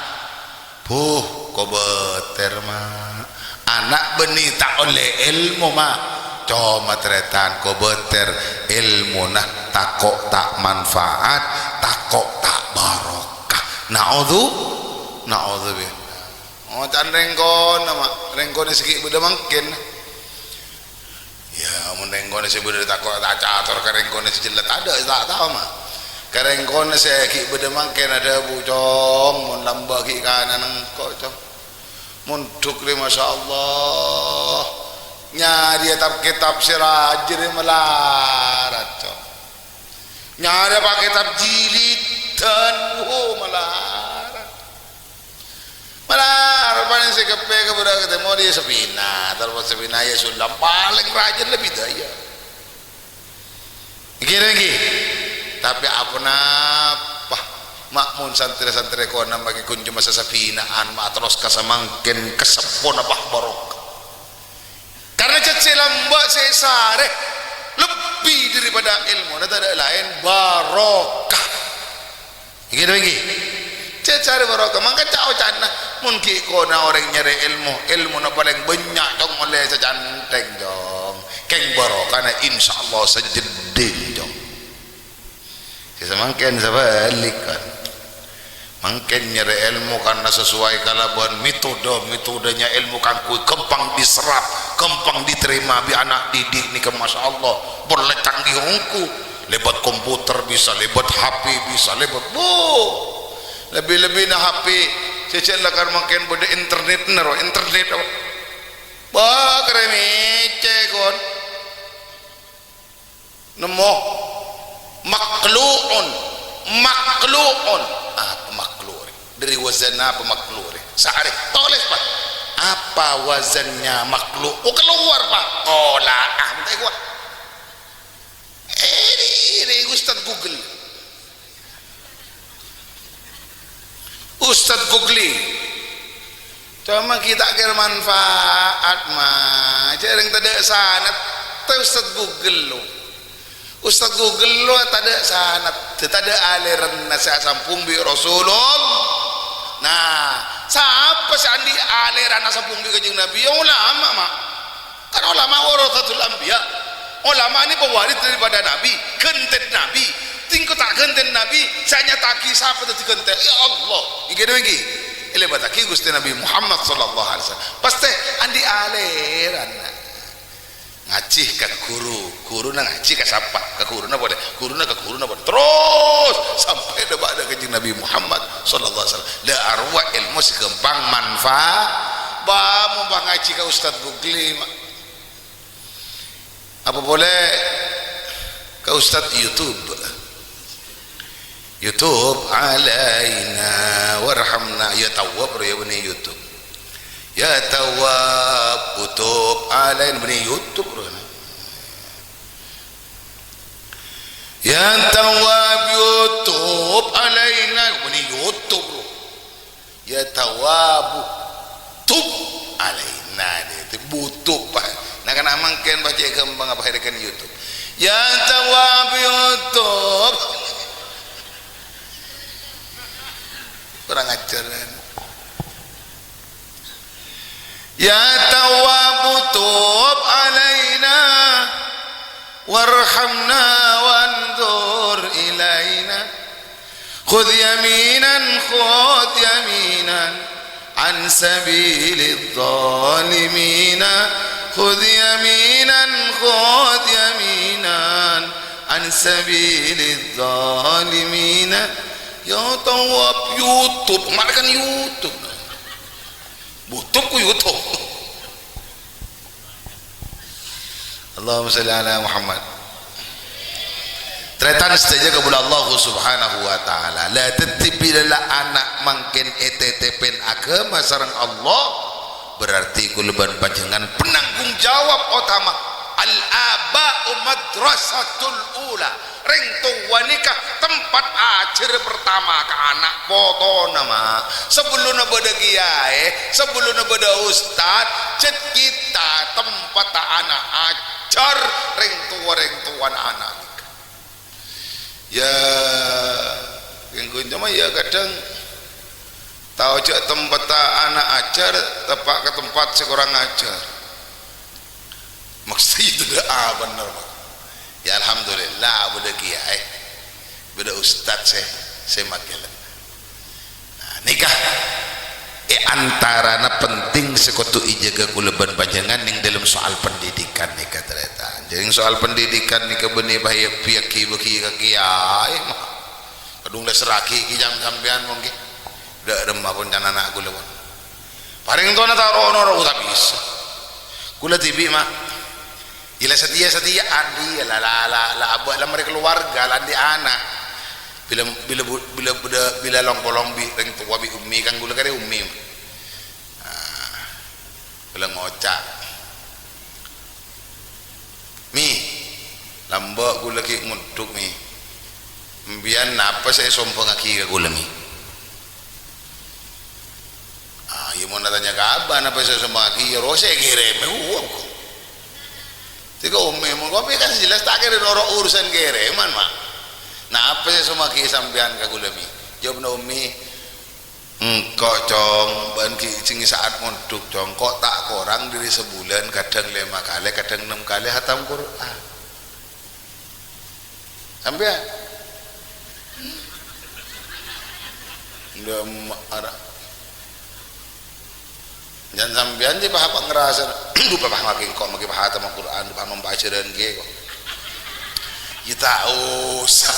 Buh, kobâtèr, Ma'. Ana' bânnè ta' ollè èlmo, Ma'. Coma tarètan kobâtèr èlmona tako' ta' manfaat, tako' ta' barokah. Na'udzu-, na'udzubillah. Oca'na rèng kona, Ma'. Rèng kona sè ghi' bâdâ mangkèn. Ya, mon rèng kona sè bâdâ tako' ta' cator ka rèng kona sè jellâ' tadâ' ta' tao, Ma'. Ka rèng kona sè ghi' bâdâ mangkèn adhâbu, Cong, mon lambâ' ghi' kananna engko', Cong. Mondhuk rè, masyaallah. Nyarè tab-, kètab sè rajâ rè malarat, Cong. Nyarè pa-, kètab jiliddhân, wo, malarat. Malar, palèng sè keppè ka bârâ' katèmo dhi' Sapina, tarètan Sapina ya Sulam, palèng rajâna la bidâ ya. Ghi rèng ghi. Tapè aponapa, Ma', mon santrè-santrè kona makè ghun coma sasapina'an, Ma', terros ka samangkèn kaseppona pas barokah. Karna cècè lambâ' sè èsarè lebbi daripada èlmona tadâ' laèn, barokah. Ènggi napa ènggi? Cècè arè barokah. Mangka ca'-oca'na, mon ghi' kona orèng nyarè èlmo, èlmona palèng bânnya', Cong, ollè sacantèng, Cong. Kèng barokahna insyaallah sajeddhing, Cong. Sè samangkèn sabhâligghân. Mangkèn nyarè èlmo karna sesuai kalabân metode, metodenya èlmo kaangghuy ghâmpang diserap, ghâmpang diterima bi' ana' didik nèka, masyaallah, pon la canggih ongghu. Lèbât komputer bisa, lèbât H P bisa, lèbât, wuh, lebbi-lebbina H P sè jhâ' lakar mangkèn bâdâ internetna, ro, internet apa? Bâh, karè mècè, kon. Nemmo. Makhlu'un. Makhlu'un. Apa makhluk rè? Dâri wazan apa makhluk rè? Sa'arè. Tolès, Pak. Apa wazannya makhluk? Oh, keluar, Pak. Qala. Ah, minta gua. Ini, ini Ustaz Google. Ustaz Google. Coma ghi' ta' kèra manfaat, Ma'. Jhâ' rèng tadâ' sanad, ta' Ustaz Google lo. Ustaz Google lo tadâ' sanad, tadâ' alèranna sè asambhung bi' Rasulullah. Nah, sapa sè andi' alèran asambhung bi' Kanjeng Nabi? Ya ulama, Ma'. Kan ulama warasatul anbiya. Ulama ini pewaris daripada nabi, ghântèna nabi. Tingko ta' ghântèna Nabi, sè nyata'aghi sapa dhâddhi ghântè. Ya Allah, ènggi napa ènggi? Èlèbâtaghi Ghustè Nabi Muhammad sallallahu alaihi wasallam. Pastè andi' alèran. Ngajhi ka ghuru, ghuruna ngajhi ka sapa? Ka ghuruna polè, ghuruna ka ghuruna polè. Terros sampè' dâ', dâ' Kanjeng Nabi Muhammad sallallahu alaihi wasallam. La arowa èlmo sè ghâmpang manfa-, bâ, mon bâ ngajhi ka Ustad Bugli, ma-, apa polè ka Ustad YouTube. YouTube alaina warhamna. Ya Tawwab, bro, ya, bânnè YouTube. Ya Tawwab, utub alaina, bânnè YouTube, bro. Ya Tawwab, utub alaina, bânnè YouTube, bro. Ya Tawwabu, tub alaina, dhi, tub, tub, Pak. Nah, kan mangkèn bâca ghâmpang apa, akhirnya kan YouTube. Ya Tawwab, YouTube. Kurang ajar, kan? Ya Tawwabu, tub alaina, warhamna, wanzur ilaina. Khudh yaminan, khudh yaminan, an sabilidh dhalimina. Khudh yaminan, khudh yaminan, an sabilidh dhalimina. Ya Tawwab, YouTube, mara kan YouTube. Butuh ku YouTube. Allahumma shalli ala Muhammad. Tarètan sadhâjâ kaulâ Allah Subhanahu wa Ta'ala. La, dhâddhi bilâ la ana' mangkèn ètètèpèn aghâma sareng Allah, berarti kaulâ bân panjhennengngan penanggung jawab otama. Al-aba'u madrasatul ula. Rèng towa nèka tempat ajhâr pertama ka ana' potona, ma'. Sabellunna bâdâ kiyaè, sabellunna bâdâ ustad, jhât kita tempatta ana' ajhâr, rèng towa-rèng towana ana' nèka. Ya, kèng ghun coma ya kadhâng tao jhâ' tempatta ana' ajhâr, teppa' ka tempat sè korang ajhâr. Maksud itu doa bener, Pak. Ya, alhamdulillah, bâdâ kiyaè, bâdâ ustad sè, sè makkèlè. Nah, nèka è antarana penting sè kodhu èjâgâ kaulâ bân panjhennengngan neng dâlem soal pendidikan nèka, tarètan. Jhâ' neng soal pendidikan nèka bânnè bhâi-, bhâi-, bhâgi ka kiyaè, ma'. Kadhung lèssèrraghi ki jhân sampèyan, mon ki. Dâ' remma pon can ana' kaulâ, pon. Parèng towana ta' ro-, noro' ta' bisa. Kaulâ dhibi', ma'. Ila satèya-satèya andi', la, la, la, la, abâ' la marè kaluwarga, la andi' ana'. Bilâ, bilâ bu-, bilâ, bilâ, bilâ long-polong bi' rèng towa bi' ummi, kan kaulâ karè ummi. Ah, kaulâ ngoca'. Mi, lambâ' kaulâ ghi' mondhuk, Mi. Sampèyan napa sè èsombhângaghi ka kaulâ, Mi? Ah, iyâ, mon atanya ka abâ', napa sè èsombhângaghi, iyâ, ro sè èkèrèm, uwâ, kok. Tèka ummi, mon kopi kan jelas ta' kèra noro' urusan kèrèman, Ma'. Napa sè èsombhângaghi sampèyan ka kaulâ, Mi? Jâwâbbhâ ummi, "Engko', Cong, bâ'na ghi' jhâ' sa'at mondhuk, Cong. Ko' ta' korang dhâri sabulân, kadhâng lèma kalè, kadhâng ennem kalè hatam Qur'an." Sampèyan? Ndak ma-, ara. Jhân sampèyan jiyâ bâ apa ngrasa, "Duh, bâ, bâ, makkè engko' makkè bâ hatam Qur'an, bâ nompa' ajhârân ghi kok." Yâ ta' osa.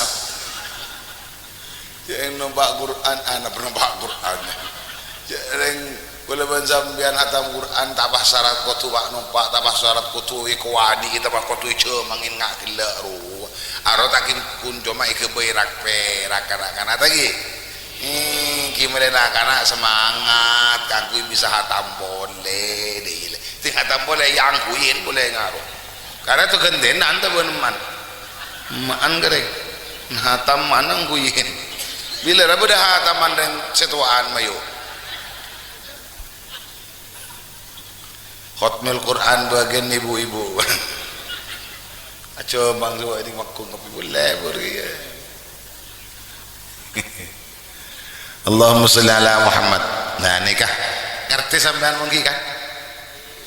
Jhâ' rèng nompa' Qur'an, ana' nompa' Qur'an. Jhâ' rèng kaulâ bân sampèyan hatam Qur'an, ta' pas sarat kodhu bâ nompa', ta' pas sarat kodhu èkowani, ta' pas kodhu èjhâmangè nga' ghellâ' rowa. Aro ta' ghi' kun coma èghâbây rak-pèrak na'-kana' ta' ghi. Hmm, ghi' mèlè na'-kana' semangat kaangghuy bisa hatam polè, dhi-, dhi-, hatam polè, yâ angghuyin polè ngaro. Karena itu ghântèna anta bân emman. Emman karè. Hatam mana angghuyin. Bilâ ra bâdâ hataman rèng sè towa'an mayu. Khotmil Qur'an bâgiyân ibu-ibu. Aja bangsa ini makku ngopi boleh, boleh, ya. Allahumma sholli ala Muhammad. Nah, nèka. Ngartè sampèyan mungkin, kan?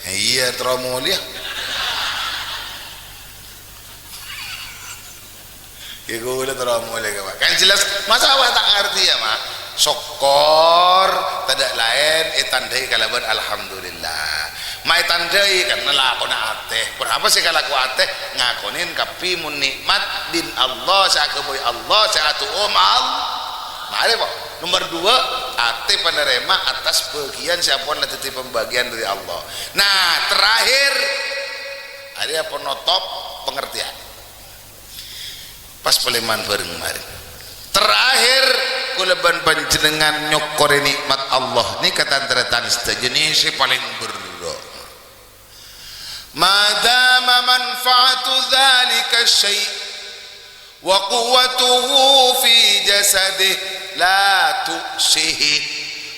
Iyâ, terro molèya. Iku la terro molè ka, Pak. Kan jelas, masa awak ta' ngartè, ya, Mak? Sokkor tadâ' laèn ètandhâi kalabân alhamdulillah. Ma' ètandhâi kan lakona atè. Ponapa sè èkalako atè? Ngakonè kabbhi mon nikmat dhin Allah, sè aghâbây Allah, sè atu'um Allah. Mare, Pak. Nomor dua, atè panerrèma atas bâgiyân sè ampon la dhâddhi pambâgiyân dâri Allah. Nah, terakhir, arèya penotop pengertian. Pas palèman bhâreng marè. Terakhir, kaulâ bân panjhennengngan nyokkorè nikmat Allah. Nèka tan-tarètan sadhâjâna sè palèng berrâ'. Ma dama manfa'atu dzalika syai' wa quwwatuhu fi jasadih la tu'sihi.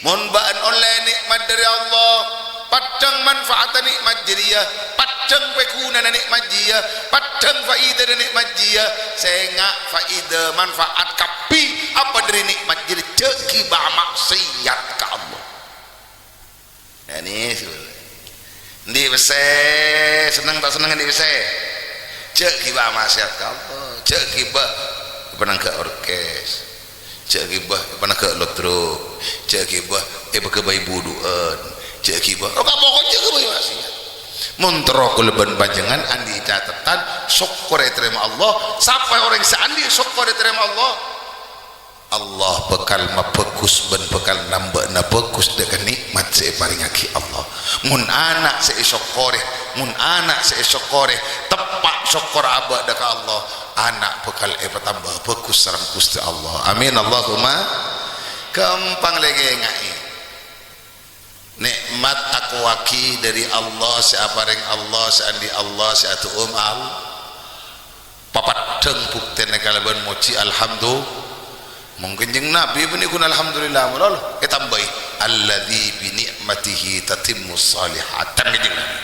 Mon bâ'na ollè nikmat dâri Allah, paddhâng manfaatta nikmat jârèya, paddhâng paghunana nikmat jârèya, paddhâng faidana nikmat jârèya, sènga' faida manfaat kabbhi apa dâri nikmat jârèya, jhâ' ghibâ maksiat ka Allah. Nah, nè, sè andi' pèssè, senneng ta' senneng andi' pèssè? Jhâ' ghibâ maksiat ka Allah, jhâ' ghibâ èpanangghâ orkes, jhâ' ghibâ èpanangghâ lodruk, jhâ' ghibâ èpaghâbây budhu'ân, jhâ' ghibâ, oh, ka pokok jhâ' ghibâ maksiat. Mon terro kaulâ bân panjhennengngan andi' catetan, sokkor ètarèma Allah, sapa orèng sè andi' sokkor ètarèma Allah, Allah bhâkal mabhâghus bân bhâkal nambâ'âna bhâghus dâ' ka nikmat sè èparèngaghi Allah. Mon ana' sè èsokkorè, mon ana' sè èsokkorè, teppa' sokkor abâ' dâ' ka Allah, ana' bhâkal èpatambâ bhâghus sareng Ghustè Allah. Amin, Allahumma. Ghâmpang lè ngènga'è. Nè'mat akowaghi dâri Allah, sè aparèng Allah, sè andi' Allah, sè atu'um Allah. Papaddhâng buktèna kalabân mojhi alhamdu-, mon Kanjeng Nabi bânnè ghun alhamdulillah malolo, ètambâi, "Alladzi bi ni'matihi tatimmus shalihat." Kan Kanjeng Nabi.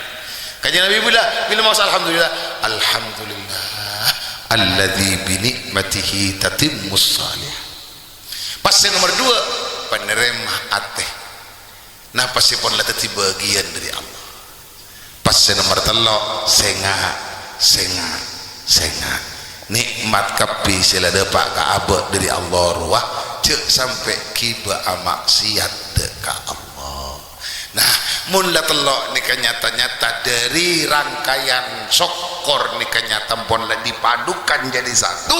Kanjeng Nabi bilâ, bilâ maos alhamdulillah, "Alhamdulillah, alladzi bi ni'matihi tatimmus shalihat." Pas sè nomor dua, panerrèma atè. Napa sè pon la dhâddhi bâgiyân dâri Allah? Pas sè nomor tello', sènga', sènga', sènga'. Nè'mat kabbhi sè la dâpa' ka abâ' dâri Allah rowa, jhâ' sampè' ghibâ amaksiat dâ' ka Allah. Nah, mon la tello' nèka nyata-nyata dâri rangkaian sokkor nèka nyata pon la dipadukan jadi satu,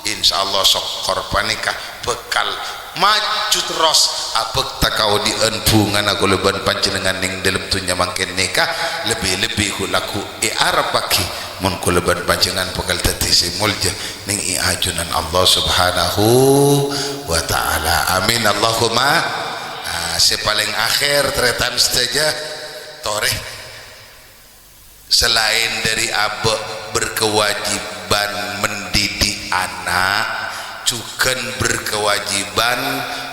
insyaallah sokkor panèka bhâkal maju terros abhâkta kaodi'ân bhungana kaulâ bân panjhennengngan neng dâlem dhunnya mangkèn nèka, lebbi-lebbi ghu-lagghu èarebbhâghi mon kaulâ bân panjhennengngan bhâkal dhâddhi sè molja neng è ajunan Allah Subhanahu wa Ta'ala. Amin, Allahumma. Ah, sè palèng akhèr, tarètan sadhâjâ, torè. Selaèn dâri abâ' berkewajiban mendidik ana', jhughân berkewajiban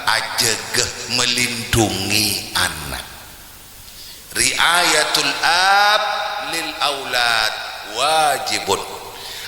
ajâgâ, melindungi ana'. Ri'ayatul ab lil aulad wajibun.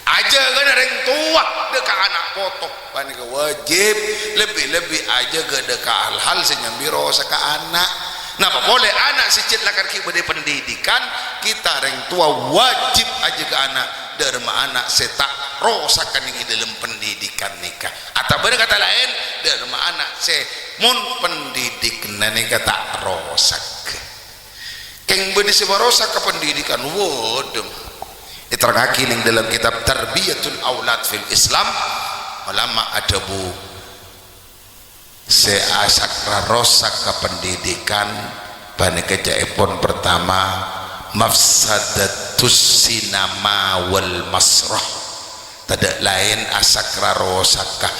Ajâgâna rèng towa dâ' ka ana' poto. Panèka wajib, lebbi-lebbi ajâgâ dâ' ka hal-hal sè nyambi rosakka ana'. Napa polè ana' sè cè' lakar ghi' bâdâ pendidikan, kita rèng towa wajib ajâgâ ana', dâremma ana' sè ta' rosakka neng è dâlem pendidikan nèka. Atabâna kata laèn, dâremma ana' sè mon pendidikna nèka ta' rosak. Kèng bâdâ sè marosak ka pendidikan, wâdhâ. Èterrangngaghi neng dâlem kitab Tarbiyatul Aulad fil Islam, ulama adhâbu, sè asakra rosak ka pendidikan, panèka ca'èpon pertama, mafsadatus sinema wal masrah. Tadâ' laèn asakra rosakka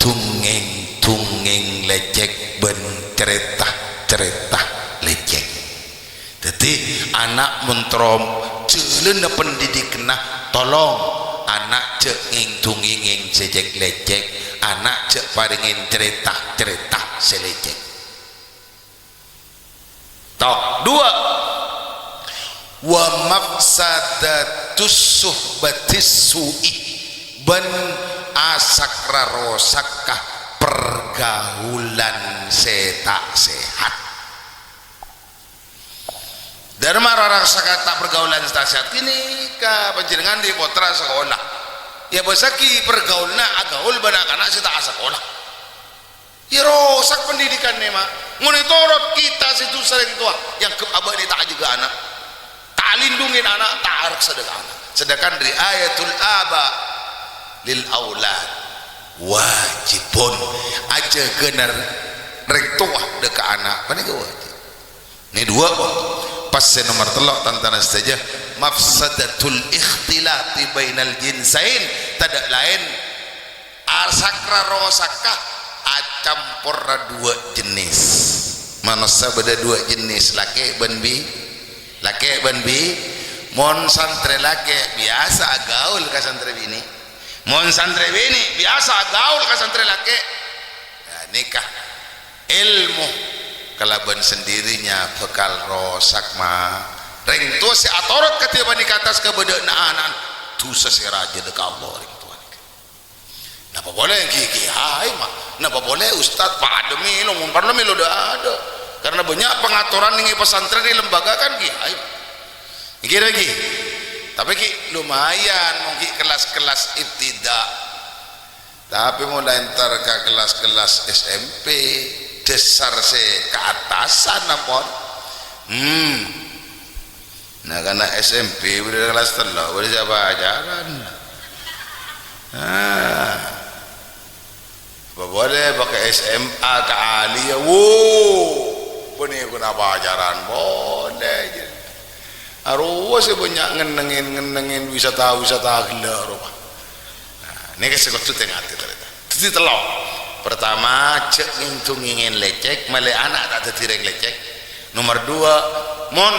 dungngèng-dungngèng lècèk bân carèta-carèta lècèk. Dhâddhi, ana' mon terro jhâlânna pendidikanna, tolong, ana' jhâ' ngèng-dungngèng sè cèk-lècèk, ana' jhâ' parèngè carèta-carèta sè lècèk. Tok, dua. Wa mafsadatus suhbatis su'i, bân asakra rosakka pergaulan sè ta' sehat. Dâremma rara sakata pergaulan sè ta' sehat ghânèka, panjhennengngan andi' pottra sakola. Èabâsaghi pergaulanna agaul bân na'-kana' sè ta' asakola. Yâ rosak pendidikanna, Ma'. Mon ètorot kita sè dusa rèng towa, èangghep abâ' nè ta' ajâgâ ana'. Ta' lindungi ana', ta' areksa dhâ' ana'. Sedangkan ri'ayatul aba lil aulad wajibun. Ajâgâna rèng towa dhâ' ka ana' panèka wajib. Nè duwâ', pas sè nomer tello', tan-tarètan sadhâjâ, mafsadatul ikhtilati bainal jinsain, tadâ' laèn asakra rosakka acamporra duwâ' jenis. Manossa bâdâ duwâ' jenis, lakè' bân bi-, lakè' bân bi-, mon santrè lakè' biyasa agaul ka santrè binè'. Mon santrè binè' biyasa agaul ka santrè lakè'. Nah, nèka ilmu kalabân sendirinya bhâkal rosak, Ma'. Rèng towa sè atorot kadhi panèka attas kabâdâ'ânna ana'na, dusa sè rajâ dhâ' ka Allah rèng towa nèka. Napa polè ghi-, kiai, Ma'? Napa polè ustad? Padâ mèlo, mon parlo mèlo dâ'-adâ'. Karena bânnya' pengaturan nèng è pesantren, è lembaga kan kiai. Ngghi, ngghi. Tapè ghi' lumayan, mon ghi' kelas-kelas ibtida'. Tapè mon la entar ka kelas-kelas S M P, dasar sè kaatasan ampon. Hmm. Na'-kana' S M P bâdâ kelas tello', bâdâ sè apajârân. Ah. Apa polè bâ' ka S M A ka aliyah, wo, panèka apajârân polè, jâ. Arowa sè bânnya' ngennengngè, ngennengngè wisata-wisata ghellâ' rowa. Nah, nèka sè kodhu tè-ngatè, tarètan. Dhâddhi tello'. Pertama, jhâ' ngèn-ḍungngèn lècèk, malè ana' ta' dhâddhi rèng lècèk. Nomer duwâ', mon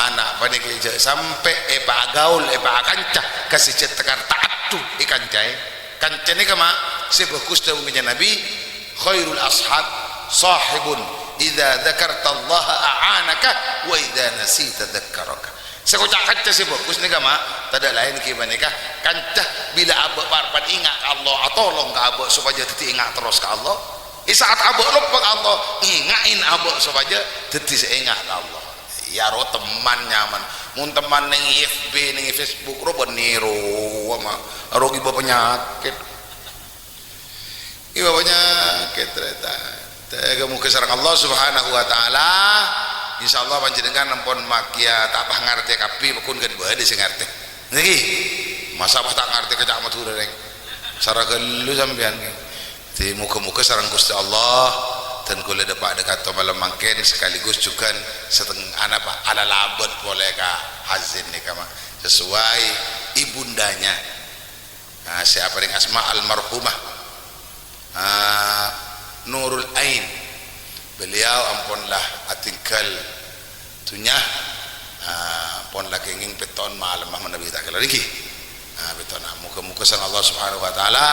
ana' panèka jhâ' sampè' èpagaul, èpakanca ka sè jhât tekar ta' addu èkancaè. Kanca nèka, Ma', sè bhâghus dhâbuna Kanjeng Nabi, "Khairul ashab sahibun idza dzakartallaha a'anaka wa idza nasita dzakkaraka." Sè koca' kanca sè bhâghus nèka, Ma', tadâ' laèn ghi' panèka, kanca bilâ abâ' parappa'na enga' ka Allah, atolong ka abâ' sopajâ dhâddhi enga' terros ka Allah. È sa'at abâ' loppa ka Allah, ngènga'è abâ' sopajâ dhâddhi sè enga' ka Allah. Iyâ, ro temman nyaman. Mon temman nèng F B, nèng Facebook, ro bânnè rowa, Ma'. Ro ghibâ panyakèt. Ghibâ panyakèt, tarètan. Moghâ-moghâ sareng Allah Subhanahu wa Ta'ala, insyaallah panjhennengngan ampon makèya ta' pas ngartè kabbhi, pokon kan bâdâ sè ngartè. Nèka, masa pas ta' ngartè kèca' Madhurâ, rèng? Sara ghâllu sampèyan, ghi. Dhâddhi, moghâ-moghâ sareng Ghustè Allah, dân kaulâ dâpa' dhâ' ka'ḍinto malem mangkèn, sekaligus jhughân seteng-, anapa, alalabât polè ka hazin nèka, Ma', sesuai ibundanya. Nah, sè aparèng asma almarhumah, ah, Nurul Ain. Beliau ampon la atèngghâl dhunnya, ah, pon la kèngèng pètto'an malem manabi ta' kèla nèka. Ah, pètto'an. Moghâ-moghâ sareng Allah Subhanahu wa Ta'ala,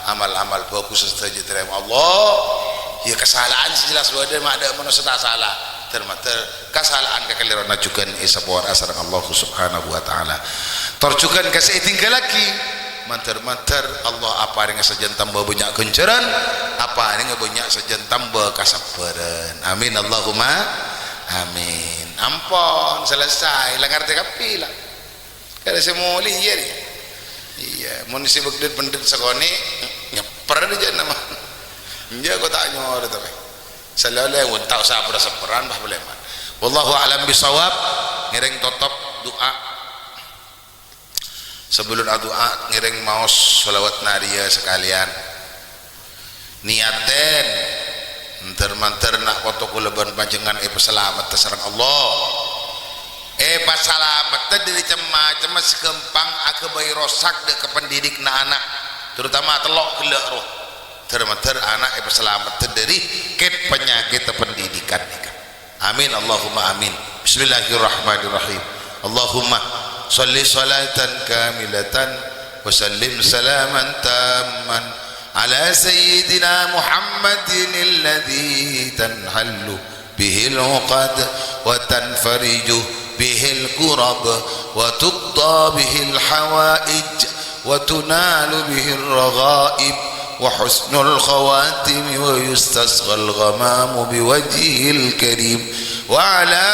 amal-amal bhâghus sadhâjâ ètarèma Allah. Iyâ, kasala'an sè jelas bâdâ, ma' tadâ' manossa ta' sala. Dhâr-mandhâr kasala'an kakalèrowanna jhughân èsapora sareng Allah Subhanahu wa Ta'ala. Tor jhughân ka sè ètèngghâllaghi, mandhâr-mandhâr Allah aparènga sajân tamba bânnya' ghânjhârân, aparènga bânnya' sajân tamba kasabbhârân. Amin, Allahumma amin. Ampon, selesai. La ngartè kabbhi, la. Karè sè molè, iyâ, rè. Iyâ, mon sè bâgdhât-bâgdhât sakonè', nyèpper jâ' nama. Enjâ' kok ta' nyoro, tapè. Salèlèwon, ta' osa pèra-sapèran, bah, polè, man. Wallahu a'lam bishawab. Ngèrèng totop du'a. Sabellun adu'a, ngèrèng maos shalawat nariyah sakalèyan. Niyatèn, dhâr-mandhâr na' poto kaulâ bân panjhennengngan èpasalamettâ sareng Allah. Èpasalamettâ dhâri cem-macemma sè ghâmpang aghâbây rosak dhâ' ka pendidikna ana', terutama tello' ghellâ' rowa. Dhâr-mandhâr ana' èpasalamettâ dhâri kèt panyakèt pendidikan nèka. Amin, Allahumma amin. Bismillahirrahmanirrahim. Allahumma shalli shalatan kamilatan wa sallim salaman tamman ala sayyidina Muhammadin alladzi tanhallu bihil uqad wa tanfariju bihil kurab wa tuqda bihil hawaij wa tunalu bihir raghaib wa husnul khawatim wa yustasqal ghamamu biwajhihil karim wa ala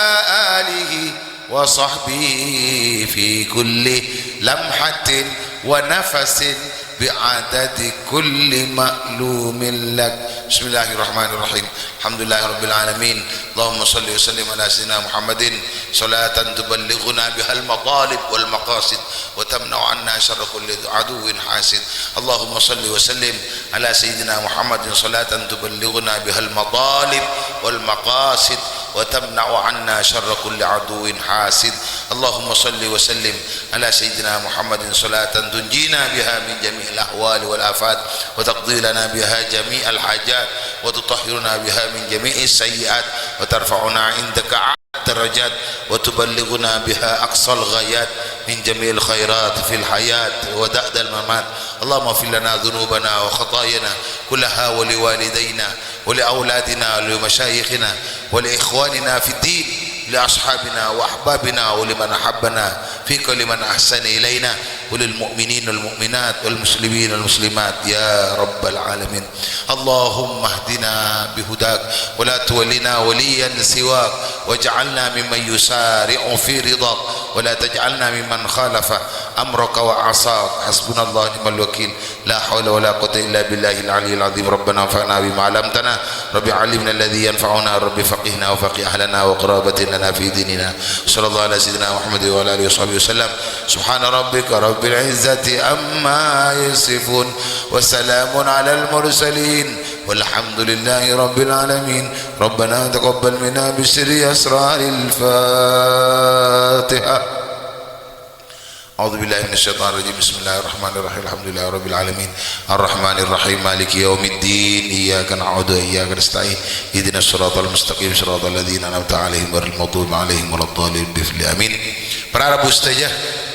alihi wa sahbihi fi kulli lamhatin wa nafasin بعدد كل معلوم لك. بسم الله الرحمن الرحيم. الحمد لله رب العالمين. اللهم صل وسلم على سيدنا محمد صلاة تبلغنا بها المطالب والمقاصد وتمنع عنا شر كل عدو حاسد. اللهم صل وسلم على سيدنا محمد صلاة تبلغنا بها المطالب والمقاصد وتمنع عنا شر كل عدو حاسد. اللهم صل وسلم على سيدنا محمد صلاة تنجينا بها من جميع الأهوال والآفات، وتقضي لنا بها جميع الحاجات، وتطهرنا بها من جميع السيئات، وترفعنا عندك أعلى الدرجات، وتبلغنا بها أقصى الغايات من جميع الخيرات في الحياة وبعد الممات. اللهم اغفر لنا ذنوبنا وخطايانا كلها، ولوالدينا ولأولادنا ولمشايخنا ولإخواننا في الدين، لأصحابنا وأحبابنا ولمن أحبنا في كل من أحسن إلينا، وللمؤمنين والمؤمنات والمسلمين والمسلمات يا رب العالمين. اللهم اهدنا بهداك ولا تولنا وليا سواك، واجعلنا ممن يسارع في رضاك، ولا تجعلنا ممن خالف أمرك وعصاك. حسبنا الله ونعم الوكيل. لا حول ولا قوة إلا بالله العلي العظيم. ربنا انفعنا بما علمتنا. رب علمنا الذي ينفعنا. رب فقهنا وفقه أهلنا وقرابة لنا في ديننا. صلى الله على سيدنا محمد وعلى آله وصحبه وسلم. سبحان ربك رب العزة عما يصفون. وسلام على المرسلين. والحمد لله رب العالمين. ربنا تقبل منا بسر أسرار الفاتحة. أعوذ بالله من الشيطان الرجيم. بسم الله الرحمن الرحيم. الحمد لله رب العالمين. الرحمن الرحيم. مالك يوم الدين. إياك نعبد وإياك نستعين. اهدنا الصراط المستقيم. صراط الذين أنعمت عليهم غير المغضوب عليهم ولا الضالين. بفضل. آمين. Para rabu sadhâjâ,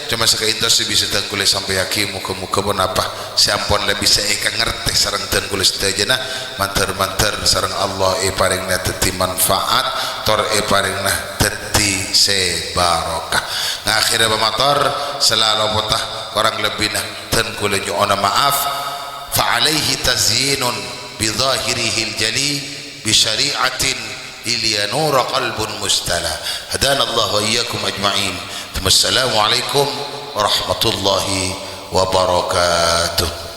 coma saka'dinto sè bisa Dhân kaulâ sampèyaghi, moghâ-moghâ ponapa sè ampon la bisa èkangertè sareng Dhân kaulâ sadhâjâna, mandhâr-mandhâr sareng Allah èparèngana dhâddhi manfaat, tor èparèngana dhâddhi sè barokah. Ngakhèrè pamator, sè la lopota korang lebbina Dhân kaulâ nyo'ona ma'af. Fa alaihi tazyinun bi dhahirihil jali bi syari'atin liyanura qalbun mustala. Hadanallahu wa iyyakum ajma'in. Assalamualaikum warahmatullahi wabarakatuh.